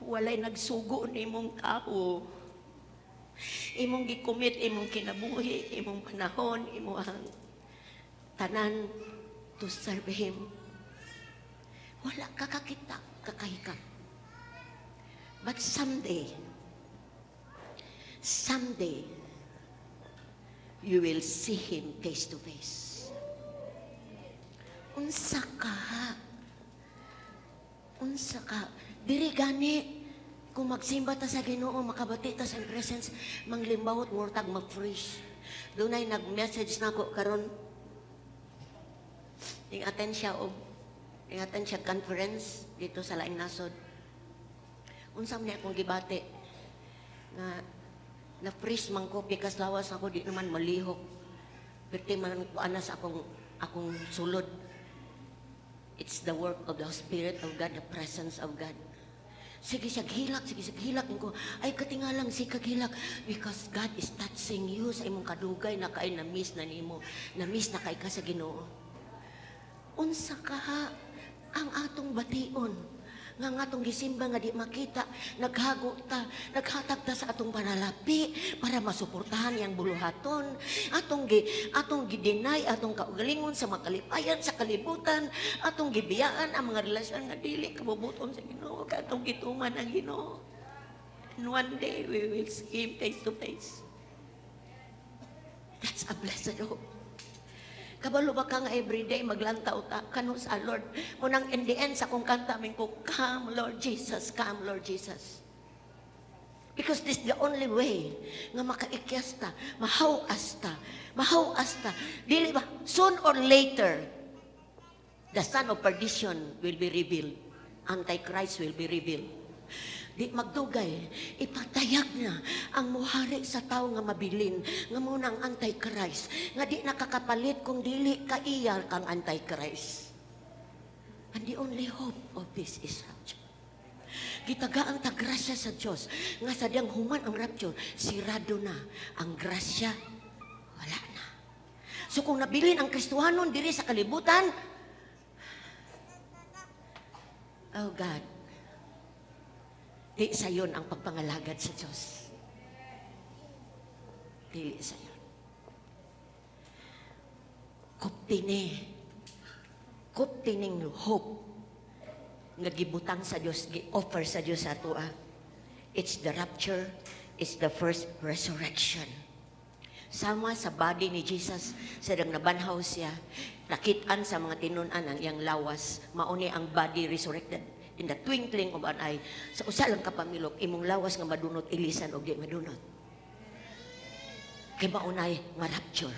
walay nagsugo nimong tao. Imong gi-commit imong kinabuhi, imong panahon, imong tanan to serve Him. Wala ka kakita, kakahikap. But someday, Someday, you will see Him face to face. Unsa ka? Unsa ka? Diri gani, kung magsimba ta sa Ginoo, makabati ta sa presence, manglimbawot murtag ma-freeze. Dunay nag-message nako karon. Ning attend siya conference dito sa laing nasod. Unsa man ni akong gibati nga na-freeze man ko because lawas ako di naman malihok. Perti man ko ana sa akong sulod. It's the work of the Spirit of God, the presence of God. Sige siya hilak, sige siya hilak. Ko, ay katingalang sige hilak. Because God is touching you sa imong kadugay na kay na-miss na nimo. Na-miss na kay ka sa Ginoo. Unsa ka ha ang atong bation nga ang atong gisimba nga di makita, naghago ta, naghatag ta sa atong panalapi para masuportahan iyang buluhaton, atong gi-deny atong kaugalingon sa makalipayan sa kalibutan, atong gibiyaan ang mga relasyon nga dili kabubuton sa Ginoo, kay atong gituman ang Ginoo. And one day we will see Him face to face. That's a blessed hope. Kabalo ba ka nga everyday maglantaw ta kano sa Lord? Munang in the end sa akong kanta min ko, "Come, Lord Jesus, come, Lord Jesus." Because this is the only way nga makaikyas ta, mahawas ta, mahawas ta. Dili ba, soon or later, the son of perdition will be revealed. Antichrist will be revealed. Di magdugay, ipatayag na ang muhari sa tao nga mabilin, nga mao ang Antichrist, nga di nakakapalit kung dili kaiya kang Antichrist. And the only hope of this is rapture. Gitagaan ta grasya sa Dios nga sa diyang human ang rapture, sirado na ang grasya, wala na. So kung nabilin ang Kristohanon diri sa kalibutan, oh God, di sayon ang pagpangalagad sa Diyos. Dili sayon. Kuptini. Kuptining hope nga gibutang sa Dios, gi-offer sa Dios sa atoa. It's the rapture, it's the first resurrection. Sama sa body ni Jesus, sa dang nabanhaw siya, nakitaan sa mga tinun-an ang iyang lawas, mauni ang body resurrected in the twinkling of an eye. Sa usa lang kapamilok, imong lawas nga madunot, ilisan og di madunot. Kay maunay nga rapture.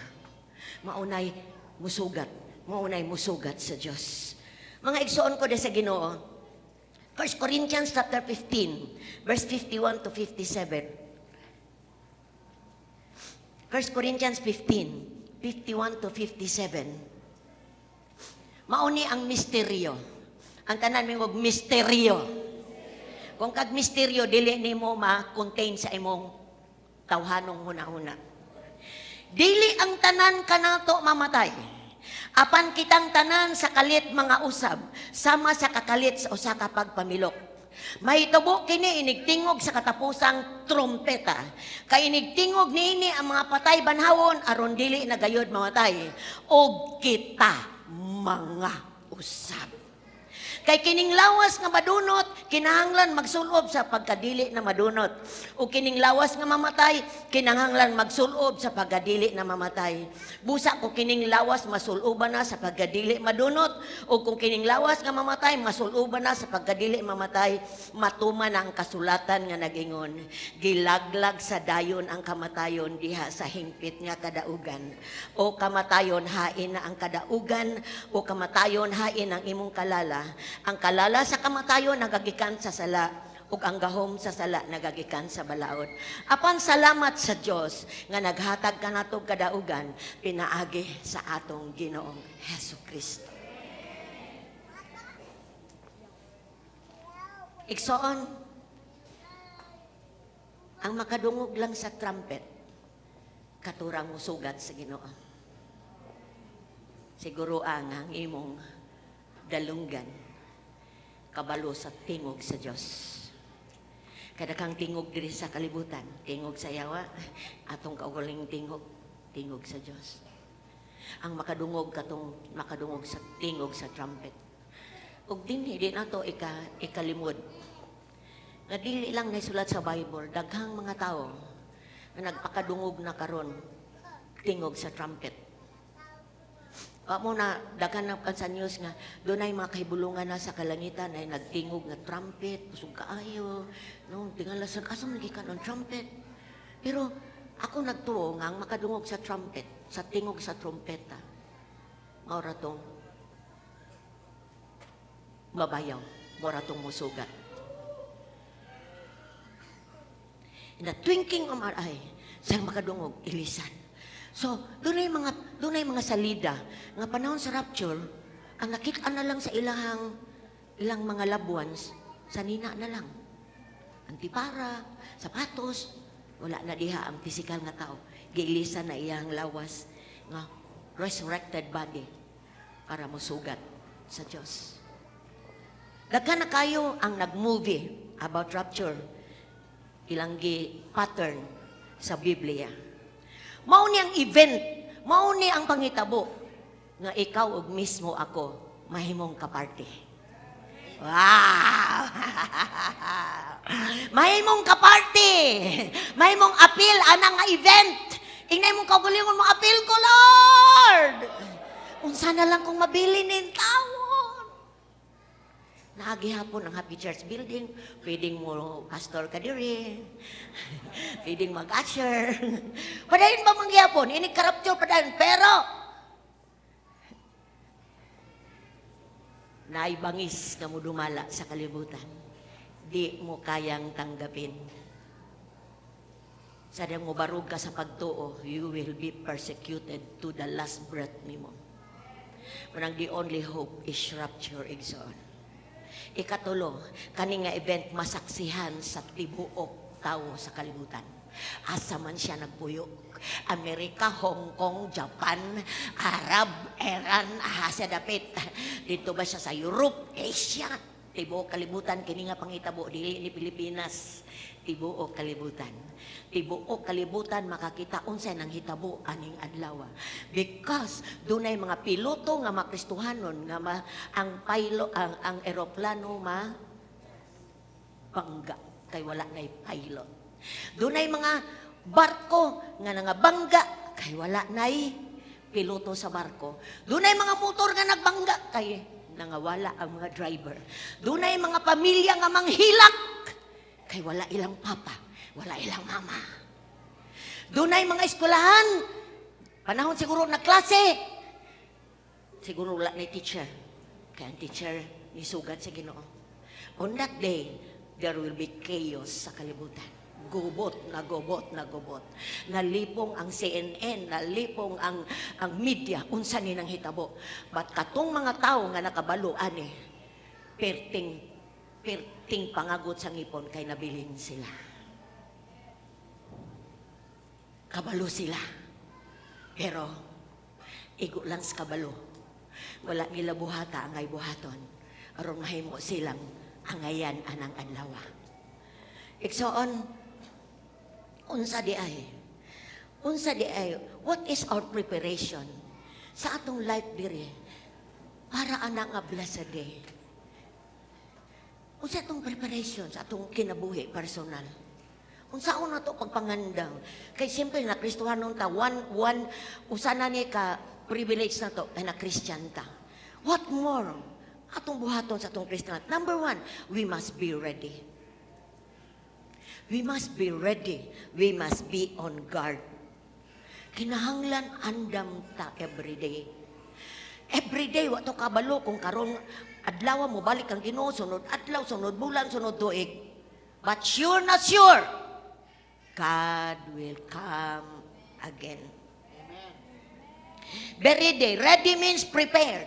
Maunay musugat. Maunay musugat sa Dios. Mga igsoon ko de sa Ginoo. 1 Corinthians chapter 15, verse 51 to 57. 1 Corinthians 15, 51 to 57. Mauni ang misteryo. Ang tanan mo misteryo. Kung kag misteryo, dili nimo ma-contain sa imong tawhanong huna-huna. Dili ang tanan kanato mamatay. Apan kitang tanan sa kalit mga usab, sama sa kakalit sa usa ka pagpamilok. Mahitabo kini inigtingog sa katapusang trompeta. Kay inigtingog niini, ang mga patay banhawon aron dili na gayod mamatay. Og kita mga usab. Kay kining lawas nga madunot, kinahanglan magsulob sa pagkadili na madunot. O kining lawas nga mamatay, kinahanglan magsulob sa pagkadili na mamatay. Busa kung kining lawas masuloban na sa pagkadili madunot, o kung kining lawas nga mamatay, masuloban na sa pagkadili mamatay, matuman na ang kasulatan nga nagingon, "Gilaglag sa dayon ang kamatayon diha sa hingpit nga kadaugan. O kamatayon, hain na ang kadaugan? O kamatayon, hain ang imong kalala? Ang kalala sa kamatayon nagagikan sa sala, ug ang gahom sa sala nagagikan sa balaod. Apan salamat sa Dios nga naghatag kanato kadaugan pinaagi sa atong Ginoong Hesus Kristo." Igsoon, ang makadungog lang sa trumpet, katurang musugat sa Ginoo. Siguro ang imong dalunggan kabalo sa tingog sa Dios. Kada kang tingog diri sa kalibutan, tingog sa yawa, atong kaugaling tingog, tingog sa Dios. Ang makadungog katong makadungog sa tingog sa trumpet. Ug dinhi di nato ikalimod. Nga dili lang naisulat sa Bible, daghang mga tao Nga nagpakadungog na karon tingog sa trumpet. Wa mo na daghan na kan sa news nga dunay mga kahibulungan na sa kalangitan ay nagtingog nga trumpet, kusog kaayo. No, tingala sa asa man gikan ang trumpet. Pero ako nagtuo nga ang makadungog sa trumpet, sa tingog sa trumpeta, mao ra tong mabayaw, mao ra tong musugat. In the twinkling of an eye, siyang makadungog, ilisan. So, dunay mga salida nga panahon sa rapture, ang nakita na lang sa ilang mga loved ones, sanina na lang. Antipara, sapatos, wala na diha ang physical nga tao. Giilisan na iyang lawas nga resurrected body para mosugat sa Diyos. Daghan na kayo ang nag-movie about rapture. Ilang gi pattern sa Biblia. Mao ni ang event, mao ni ang panghitabo nga ikaw ug mismo ako mahimong kaparte. Wow! Mahimong kaparte. Mahimong apil ana nga event. Ingay mong kaugalingon mo, apil ko, Lord. Unsa na lang kung mabili nin tawon. Naa gihapon ang Happy Church building, pwedeng mo pastor ka diri, pwedeng mag-usher. Padayon ba man gihapon? Ini ka-rapture padayon. Pero, naibangis nga mo dumala sa kalibutan. Di mo kayang tanggapin. Sa mo barug ka sa pagtuo, you will be persecuted to the last breath nimo. Manang the only hope is rapture, igsoon. Ikatulo, kani nga event masaksihan sa tibuok tawo sa kalibutan. Asa man siya nagpuyo. Amerika, Hong Kong, Japan, Arab, Iran, Asia dapit. Dito ba siya sa Europe, Asia? Tibuok kalibutan kini nga pangitabo dili ni Pilipinas. Tibuok kalibutan. Tibuok kalibutan makakita unsay nang hitabo aning adlaw. Because dunay mga piloto nga makristuhanon nga ang pilot ang eroplano ma bangga kay wala nay pilot. Dunay mga barko nga nangabangga kay wala nay piloto sa barko. Dunay mga motor nga nagbangga kay nangawala ang mga driver. Dunay mga pamilya nga manghilak kay wala ilang papa, wala ilang mama. Dunay mga eskwelahan, panahon siguro na klase, siguro wala na teacher. Kaya ang teacher nisugat sa Ginoo. On that day, there will be chaos sa kalibutan. Gubot na gubot na gubot. Nalipong ang CNN, nalipong ang media, unsa ni nang hitabo. But katong mga tao nga nakabalo ani, perting perting pangagot sa ngipon kay nabilin sila. Kabalo sila. Pero igo lang sa kabalo. Wala nila buhata angay buhaton. Aron mahimo silang angayan anang adlaw. Igsoon, unsa di ay? Unsa di ay? What is our preparation sa atong life diri para ana nga blessed day? Unsa atong preparation sa atong kinabuhi personal? Unsa na to pagpangandam? Kay siyempre na Kristohanon ta, one one usa na ni ka privilege na to kay na Christian ta. What more atong buhaton sa atong Christian life? Number one, we must be ready. We must be ready. We must be on guard. Kinahanglan andam ta every day. Every day, wa to kabalo kung karon adlaw mo balik ang Ginoo, sunod adlaw, sunod bulan, sunod tuig. But sure na sure, God will come again. Be ready. Ready means prepared.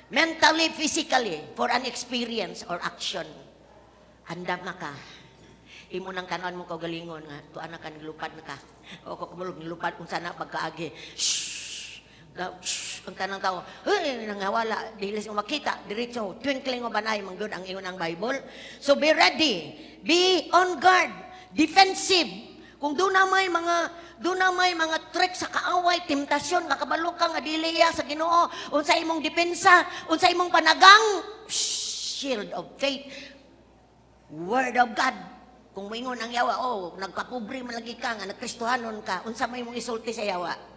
Mentally, physically, for an experience or action. Andam na ka. Imo nang kanon mo kaugalingon nga tuan na ka, nilupad na ka. O ko kumulog nilupad unsa na pagkaagi. Shh. Shh. Ang tanang tao, hey, nangawala, dili mo makita, diretso, twinkling of an eye, manggod ang ingon ang Bible. So be ready, be on guard, defensive. Kung doon na may mga trick sa kaaway, temptasyon, nakabalo ka nga dili ya sa Ginoo, unsa imong depensa, unsa imong panagang, shield of faith, word of God. Kung moingon ang yawa, "Oh, nagkapobre man lagi ka, nga nagkristohanon ka," unsa may imong isulti sa yawa?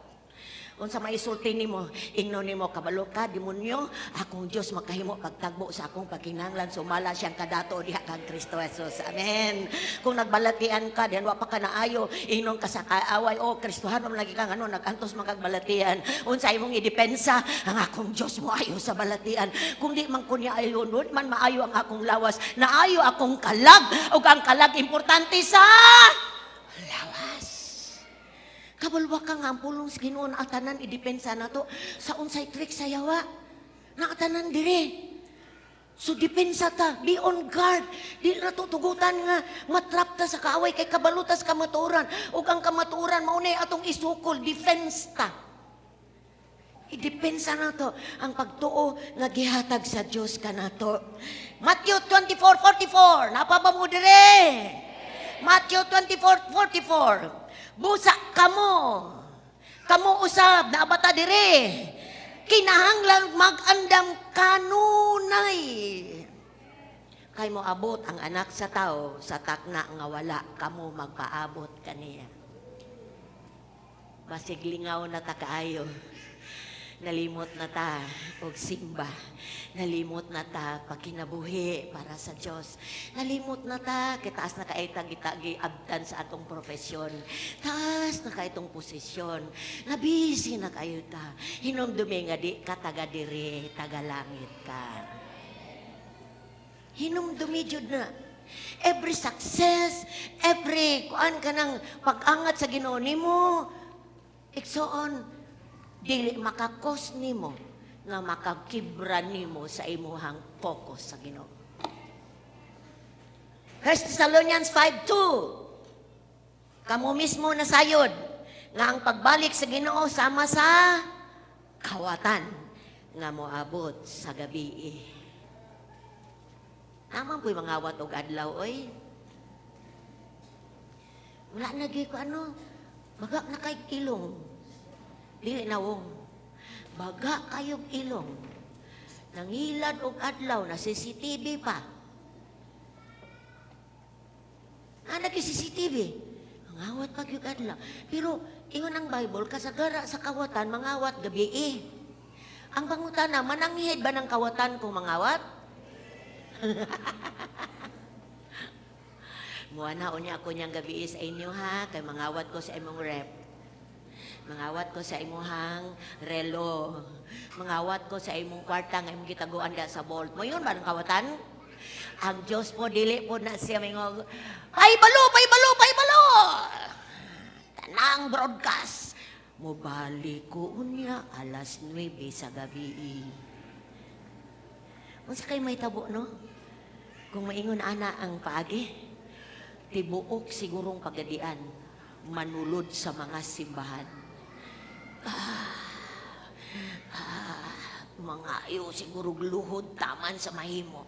Unsa may isulti nimo? Ingnon nimo, "Kabalo ka, demonyo, akong Dios makahimo pagtagbo sa akong pagkinahanglan sumala siyang kadato diha kang Kristo Jesus." Amen. Kung nagbalatian ka, diyan wa pa ka naayo, ingnon ka sa kaaway, "Oh, Kristohanon lagi ka, ano, nagantos man kag balatian." Unsa imong idepensa? "Ang akong Dios mo ayo sa balatian. Kung di man kunya ayo, nun man maayo ang akong lawas, naayo akong kalag." Ug ang kalag importante sa lawas. Kabalo ka nga ang pulong sa Ginoo na tanan idepensa nato sa unsay trick sa yawa. Na tanan dire. So depensa ta, be on guard. Di na to tugutan nga matrap ta sa kaaway kay kabalo ta sa kamatuoran. Ug ang kamatuoran mao na atong isukol, defense ta. Idepensa nato ang pagtuo nga gihatag sa Dios kanato. Matthew 24:44. Naa pa ba mo dire? Matthew 24:44. Busa kamo. Kamo usab, naa ba ta dire? Kinahanglan mag-andam kanunay. Kay mo abot ang Anak sa Tao sa takna nga wala kamo magpaabot kaniya. Basig lingaw na ta kaayo. Nalimot na ta og simba. Nalimot na ta pagkinabuhi para sa Dios. Nalimot na ta kay taas na kay tag abtan sa atong profesyon. Taas na kay itong posisyon. Nabisi na kayo ta. Hinumdumi nga di ka taga diri, taga langit ka. Hinumdumi jud na. Every success, every kuan ka ng pag-angat sa Ginoo nimo, igsoon, dili maka-cause nimo nga makakibra nimo sa imuhang focus sa Ginoo. 1 Thessalonians 5:2. Kamo mismo nasayod nga ang pagbalik sa Ginoo sama sa kawatan nga moabot sa gabi. Naman po'y mangawat og adlaw, oy. Wala na gyud ko ano, baga na kay ilong. Dili nawong. Baga kayog ilong. Nangilad og adlaw na CCTV pa. Ah, nag CCTV. Mangawat pag yung adlaw. Pero ingon ang Bible, kasagara sa kawatan, mangawat gabi eh. Ang pangutana, mananghid ba ng kawatan kung mangawat? Muana unya ako niyang gabi sa inyo ha, kay mangawat ko sa imong ref. Mangawat ko sa imuhang relo. Mangawat ko sa imong kwarta nga imong gitaguan da sa vault. Mo yun ba ang kawatan? Ang Diyos po, dili po na siya mingog, "Paibalo, paibalo, paibalo!" Tanang broadcast. Mubalik ko unya alas 9 sa gabi. Unsa kay may tabo, no? Kung maingon ana ang paagi, tibuok sigurong pagadian, manulod sa mga simbahan. Ah, mga ayo siguro luhod taman sa mahimo.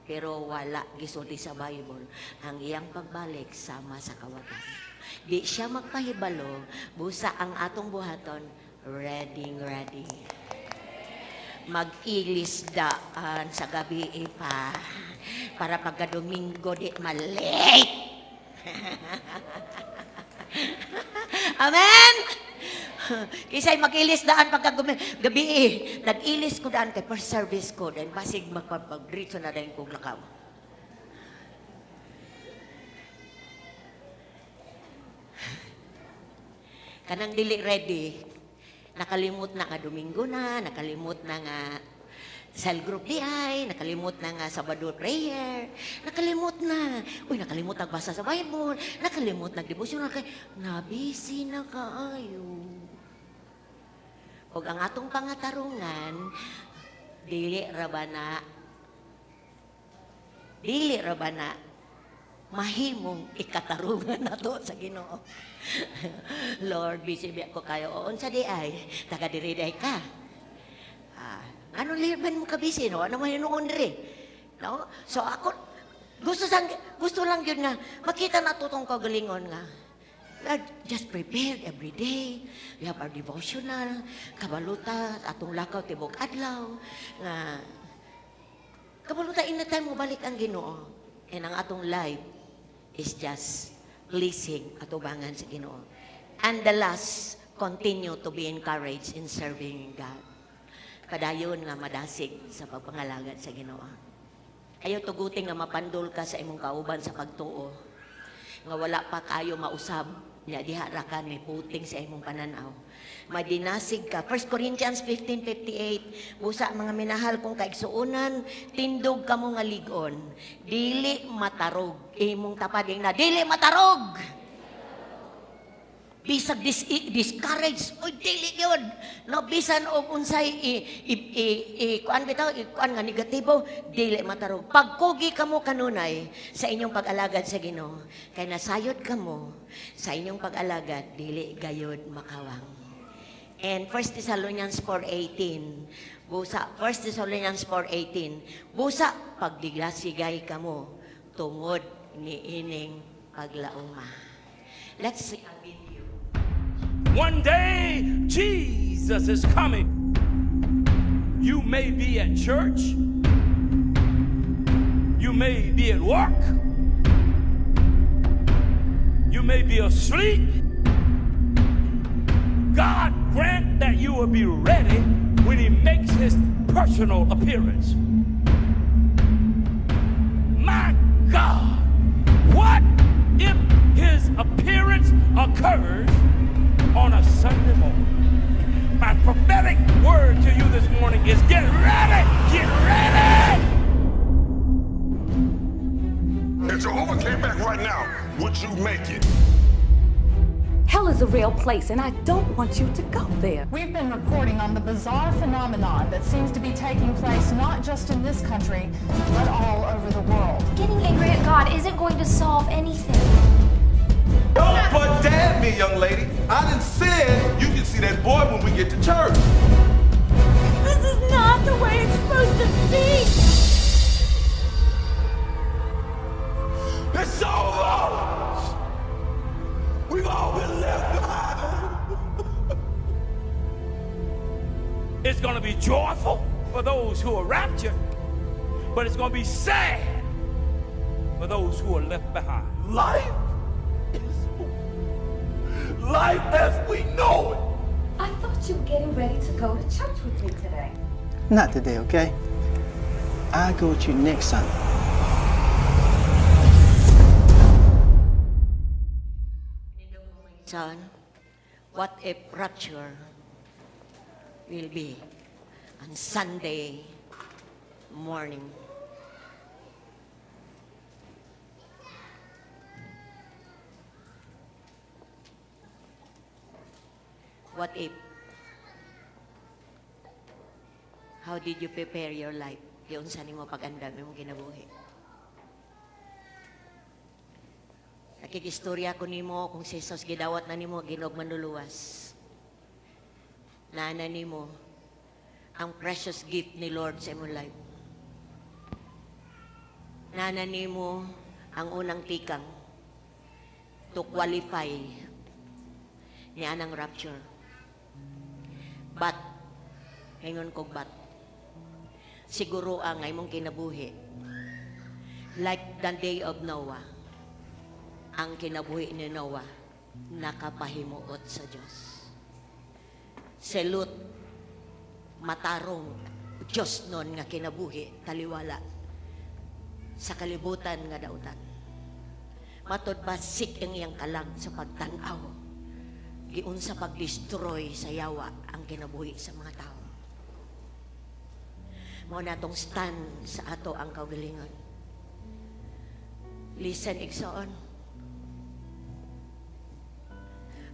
Pero wala gisulti sa Bible ang iyang pagbalik sama sa kawatan. Di siya magpahibalo, busa ang atong buhaton, ready, ready. Mag-ilis daan sa gabi pa para pagka Domingo di malate. Amen! Kisay mag-ilis daan pagka gabi eh. Nag-ilis ko daan kay first service ko. Dahil basig magpapagdritso na dahil kong lakaw. Kanang dili ready, nakalimot na nga Domingo na, nakalimot na nga cell group di ay, nakalimot na nga Sabado prayer, nakalimot na. Uy, nakalimot nagbasa sa Bible, nakalimot nagdebosyon kay nabisi na kaayo. Og ang atong pangatarungan, dili ra ba na mahimong ikatarungan nato sa Ginoo. "Lord, busy biya ko kayo." "O, unsa di ay? Taga diri day ka. Ah, anong liban mo ka busy, no? Ano man hinuon diri?" No? So ako gusto lang yun nga makita na tong kagalingon nga we are just prepared every day. We have our devotional, kabalo ta, atong lakaw tibok adlaw, nga kabalo ta in time mo balik ang Ginoo. And ang atong life is just pleasing atubangan sa Ginoo. And the last, continue to be encouraged in serving God. Padayon nga madasig sa pagpangalagad sa Ginoo. Ayaw tugutin nga mapandol ka sa imong kauban sa pagtuo. Nga wala pa kayo mausab, nya diha ra ka ni puting sa imong pananaw. Madinasig ka. 1 Corinthians 15:58, "Busa, mga minahal kong kaigsuonan, tindog kamo nga lig-on. Dili matarog." Imong tapad na, "Dili matarog." Bisag discourage, oy, dili yun. No, bisan og unsay i kuan bitaw, i kuan nga negatibo, dili matarog. Pagkugi kamo kanunay sa inyong pag-alagad sa Ginoo, kay nasayod kamo sa inyong pag-alagad, dili gayod makawang. And 1 Thessalonians 4:18, busa, 1 Thessalonians 4:18, "Busa pagdigasigay kamo tungod ni ining paglauma." Let's see a video. One day, Jesus is coming. You may be at church. You may be at work. You may be asleep. God grant that you will be ready when He makes His personal appearance. My God, what if His appearance occurs on a Sunday morning? My prophetic word to you this morning is get ready! Get ready! If Jehovah came back right now, would you make it? Hell is a real place, and I don't want you to go there. We've been reporting on the bizarre phenomenon that seems to be taking place not just in this country, but all over the world. Getting angry at God isn't going to solve anything. Don't but dad me, young lady. I done said you can see that boy when we get to church. This is not the way it's supposed to be. It's over! We've all been left behind. It's going to be joyful for those who are raptured, but it's going to be sad for those who are left behind. Life is over. Life as we know it. I thought you were getting ready to go to church with me today. Not today, okay? I'll go with you next Sunday. Son, what if rapture will be on Sunday morning? What if? How did you prepare your life? Giunsa nimo pag-andam imong kinabuhi? Nakikistorya ko nimo kung si Jesus gidawat na nimo Ginoong Manluluwas. Naana nimo ang precious gift ni Lord sa imong life. Naana nimo ang unang tikang to qualify ni anang rapture. But, ngayon kog but, siguro ang imong kinabuhi, like the day of Noah, ang kinabuhi ni Noah, nakapahimuot sa Diyos. Salute, matarong Diyos nun nga kinabuhi, taliwala sa kalibutan nga dautan. Matod ba sik ang iyang kalag sa pagtanaw, giunsa pag-destroy sa yawa ang kinabuhi sa mga tao. Mao na atong stand sa ato ang kaugalingon. Listen, igsoon.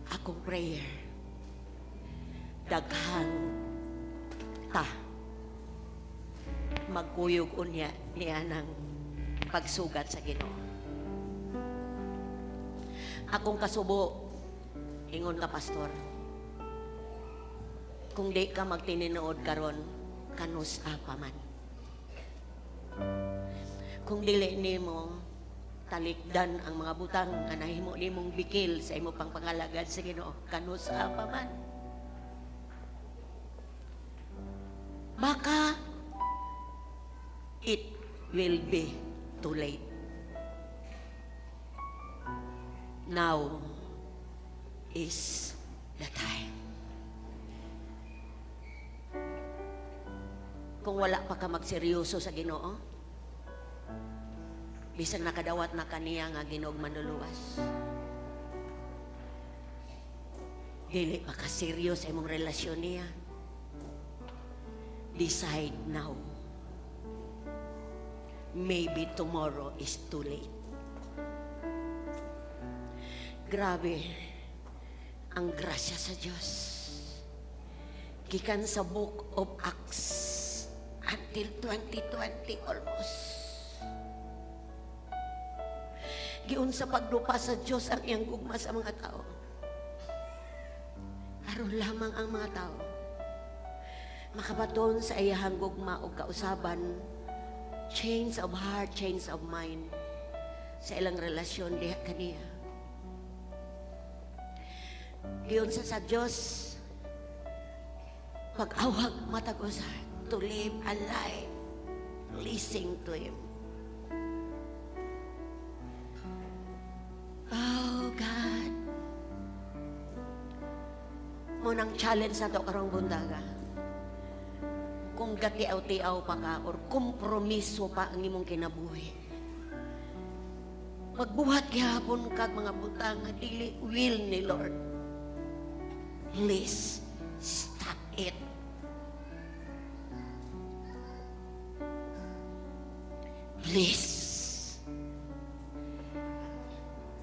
Akong prayer, daghan ta magkuyog unya niya ng pagsugat sa Ginoo. Akong kasubo, ingon ka pastor, kung di ka magtininood karon, kanus pa man. Kung dili nimo talikdan ang mga butang nga nahimo nimong bikil sa imo pang pangalagad sa Ginoo, kanus pa man. Baka it will be too late. Now is the time. Kung wala pa ka magseryoso sa Ginoo, bisan nakadawat na kaniya nga Ginoong Manluluwas, dili pa ka serious sa imong relasyon niya, decide now. Maybe tomorrow is too late. Grabe ang grasya sa Diyos. Gikan sa Book of Acts until 2020 almost. Giunsa pagdupa sa Diyos ang iyang gugma sa mga tao, aron lamang ang mga tao makabaton sa iyahang gugma o kausaban, change of heart, change of mind sa ilang relasyon diha kaniya. Giunsa sa Diyos pag-awhag matag usa to live a life pleasing to Him. Oh God. Mao nang challenge nato karong buntaga. Kung gatiaw-tiaw pa ka or kompromiso pa ang imong kinabuhi, magbuhat gihapon kag mga butang nga dili will ni Lord, please stop it. Please.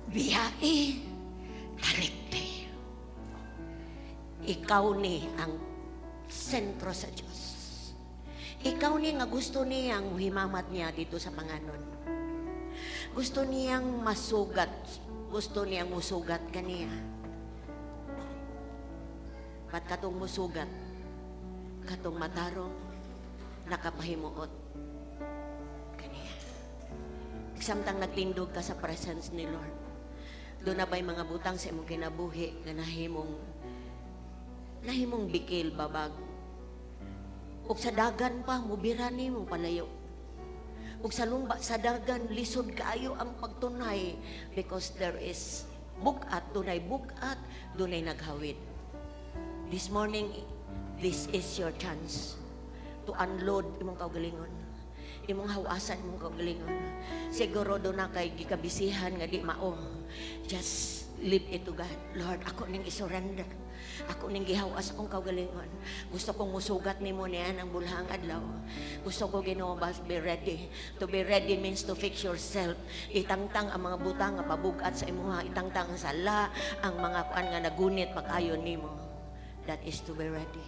Biyai, talikdi. Ikaw ni ang sentro sa Diyos. Ikaw ni nga gusto niyang himamat niya dito sa panganon. Gusto niyang masugat. Gusto niyang musugat kaniya. Pat katong musugat, katong matarong, nakapahimuot kaniya. Samtang nagtindog ka sa presence ni Lord, duna ba'y mga butang sa imong kinabuhi nga nahimong bikil, babag? Ug sa dagan pa, mubira nimo palayo. Ug sa lumba sa dagan, lisod kaayo ang pagtunay because there is bugat, dunay bugat, dunay naghawid. This morning, this is your chance to unload imong kaugalingon. Imong hawasan imong kaugalingon. Siguro duna kay gikabisihan nga di mao. Just leave it to God. Lord, ako ning isurrender. Ako ning gihawas akong kaugalingon. Gusto kong musugat nimo niya ang bulhang adlaw. Gusto ko, Ginoo, bas be ready. To be ready means to fix yourself. Itangtang ang mga butang nga pabugat sa imuha, itangtang ang sala, ang mga kuan nga nagunit pag-ayon nimo. That is to be ready.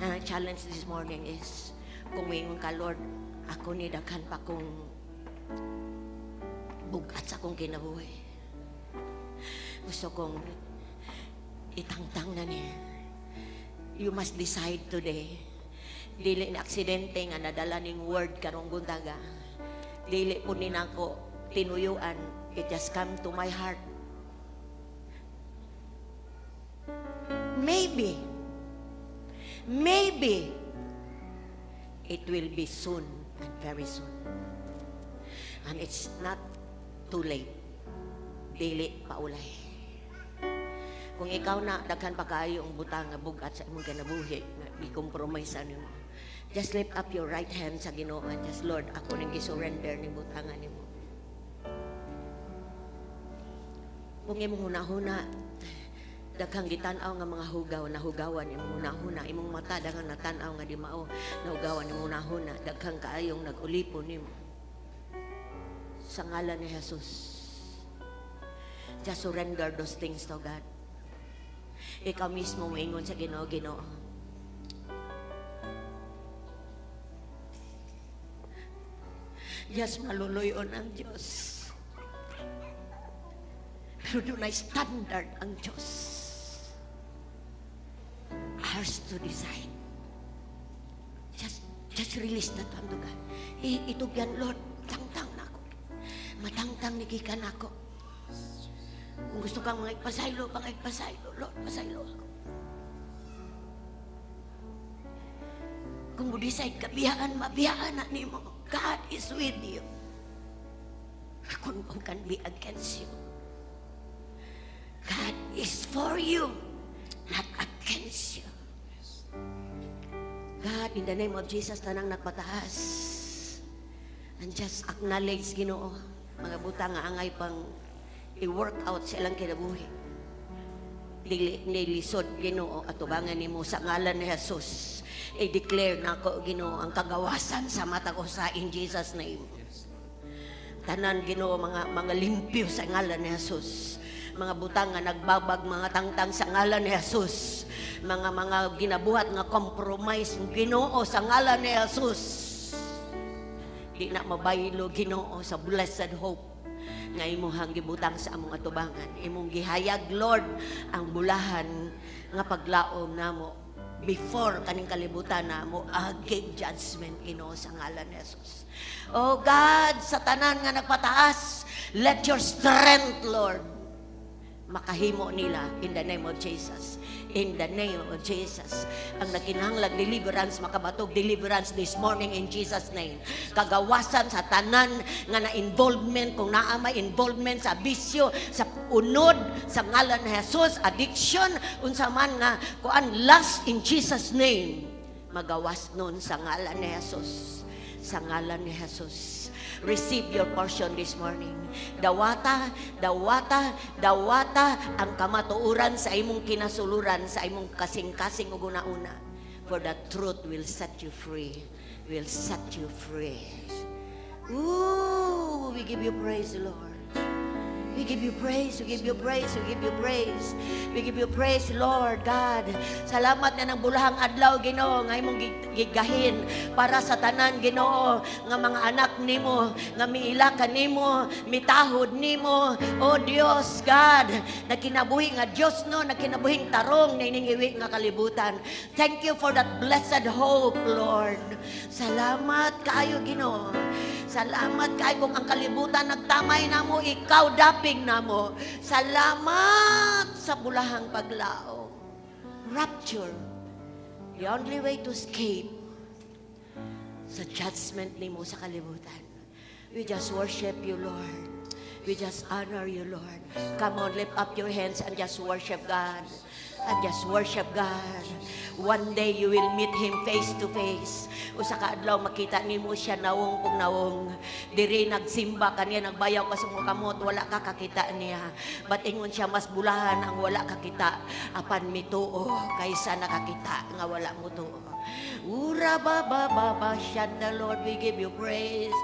And ang challenge this morning is, kung moingon ka, "Lord, ako ni daghan pa kong bugat sa akong kinabuhi. Gusto kong itangtang na niya." You must decide today. Dili na aksidente nga nadala ning word karong buntaga. Dili po ni nako tinuyuan. It just come to my heart. Maybe, maybe, it will be soon and very soon. And it's not too late. Dili paulay. Kung ikaw na daghan pa kaayo ang butang nga bugat sa imong kinabuhi, nga gi-compromise nimo, just lift up your right hand sa Ginoo and just, "Lord, ako ning gi-surrender ning butangan nimo." Kung imong hunahuna, daghang gitan-aw nga mga hugaw, nahugawan imong hunahuna, imong mata daghang natan-aw nga di mao, nahugawan imong hunahuna, daghang kaayong nag-ulipon nimo. Sa ngalan ni Jesus, just surrender those things to God. Ikaw mismo moingon sa Ginoo, "Ginoo. Yes, maluluyon ang Diyos. Pero dunay standard ang Diyos. Ours to decide." Just release that one to God. Itugyan, "Lord, tangtang na ako. Matangtang ni gikan ako. Kung gusto kang mga ipasaylo, mga ipasaylo, Lord, pasaylo ako." Kung mo-decide ka, biyaan, mabiyaan na nimo. God is with you. Ako who can be against you? is for you, not against you. God, in the name of Jesus, tanang nagpataas. And just acknowledge, Ginoo, mga butang nga angay pang i-work out sa ilang kinabuhi. Dili nilisod, Ginoo, atubangan nimo sa ngalan ni Jesus. I-declare nako, Ginoo, ang kagawasan sa matag usa in Jesus' name. Tanan, Ginoo, mga limpyo sa ngalan ni Jesus. Mga butang nga nagbabag, mga tangtang sa ngalan ni Jesus. Mga ginabuhat nga compromise, Ginoo, sa ngalan ni Jesus. Di na mabaylo, Ginoo, sa blessed hope nga imuhang gibutang sa among atubangan. Imong gihayag, Lord, ang bulahan nga paglaom namo before kaning kalibutan na mo agig judgment, Ginoo, sa ngalan ni Jesus. Oh God, sa tanan nga nagpataas, let your strength, Lord, makahimo nila in the name of Jesus. In the name of Jesus. Ang nagkinahanglag deliverance, makabatog deliverance this morning in Jesus' name. Kagawasan sa tanan nga na involvement, kung naa may involvement sa bisyo, sa unod, sa ngalan ni Jesus, addiction, unsa man nga kuan, lust, in Jesus' name. Magawas nun sa ngalan ni Jesus. Sa ngalan ni Jesus. Receive your portion this morning. Dawata, dawata, dawata ang kamatuoran sa imong kinasuluran, sa imong kasing-kasing ug una-una. For the truth will set you free. Will set you free. Ooh, we give you praise, Lord. We give you praise, we give you praise, we give you praise. We give you praise, Lord God. Salamat nga ng bulahang adlaw, Ginoo, nga imong gigahin para sa tanan, Ginoo, nga mga anak nimo, nga miila ka nimo, mitahod nimo. O Dios God, nagkinabuhi nga Dios no, nagkinabuhing tarong na ining iwi nga kalibutan. Thank you for that blessed hope, Lord. Salamat kaayo, Ginoo. Salamat kay kung ang kalibutan nagtamay namo, ikaw dapig namo. Salamat sa bulahang paglaom. Rapture. The only way to escape sa judgment nimo sa kalibutan. We just worship you, Lord. We just honor you, Lord. Come on, lift up your hands and just worship God. And just worship God. One day you will meet Him face to face. Usa ka adlaw makita nimo siya nawong kung nawong. Diri nagsimba kaniya, nagbayaw ka sa mga kamot, wala ka kakita niya. But ingon siya, mas bulahan ang wala kakita apan mituo kaysa nakakita nga wala mo tuo. Ura ba ba ba ba shanda. Lord, we give you praise.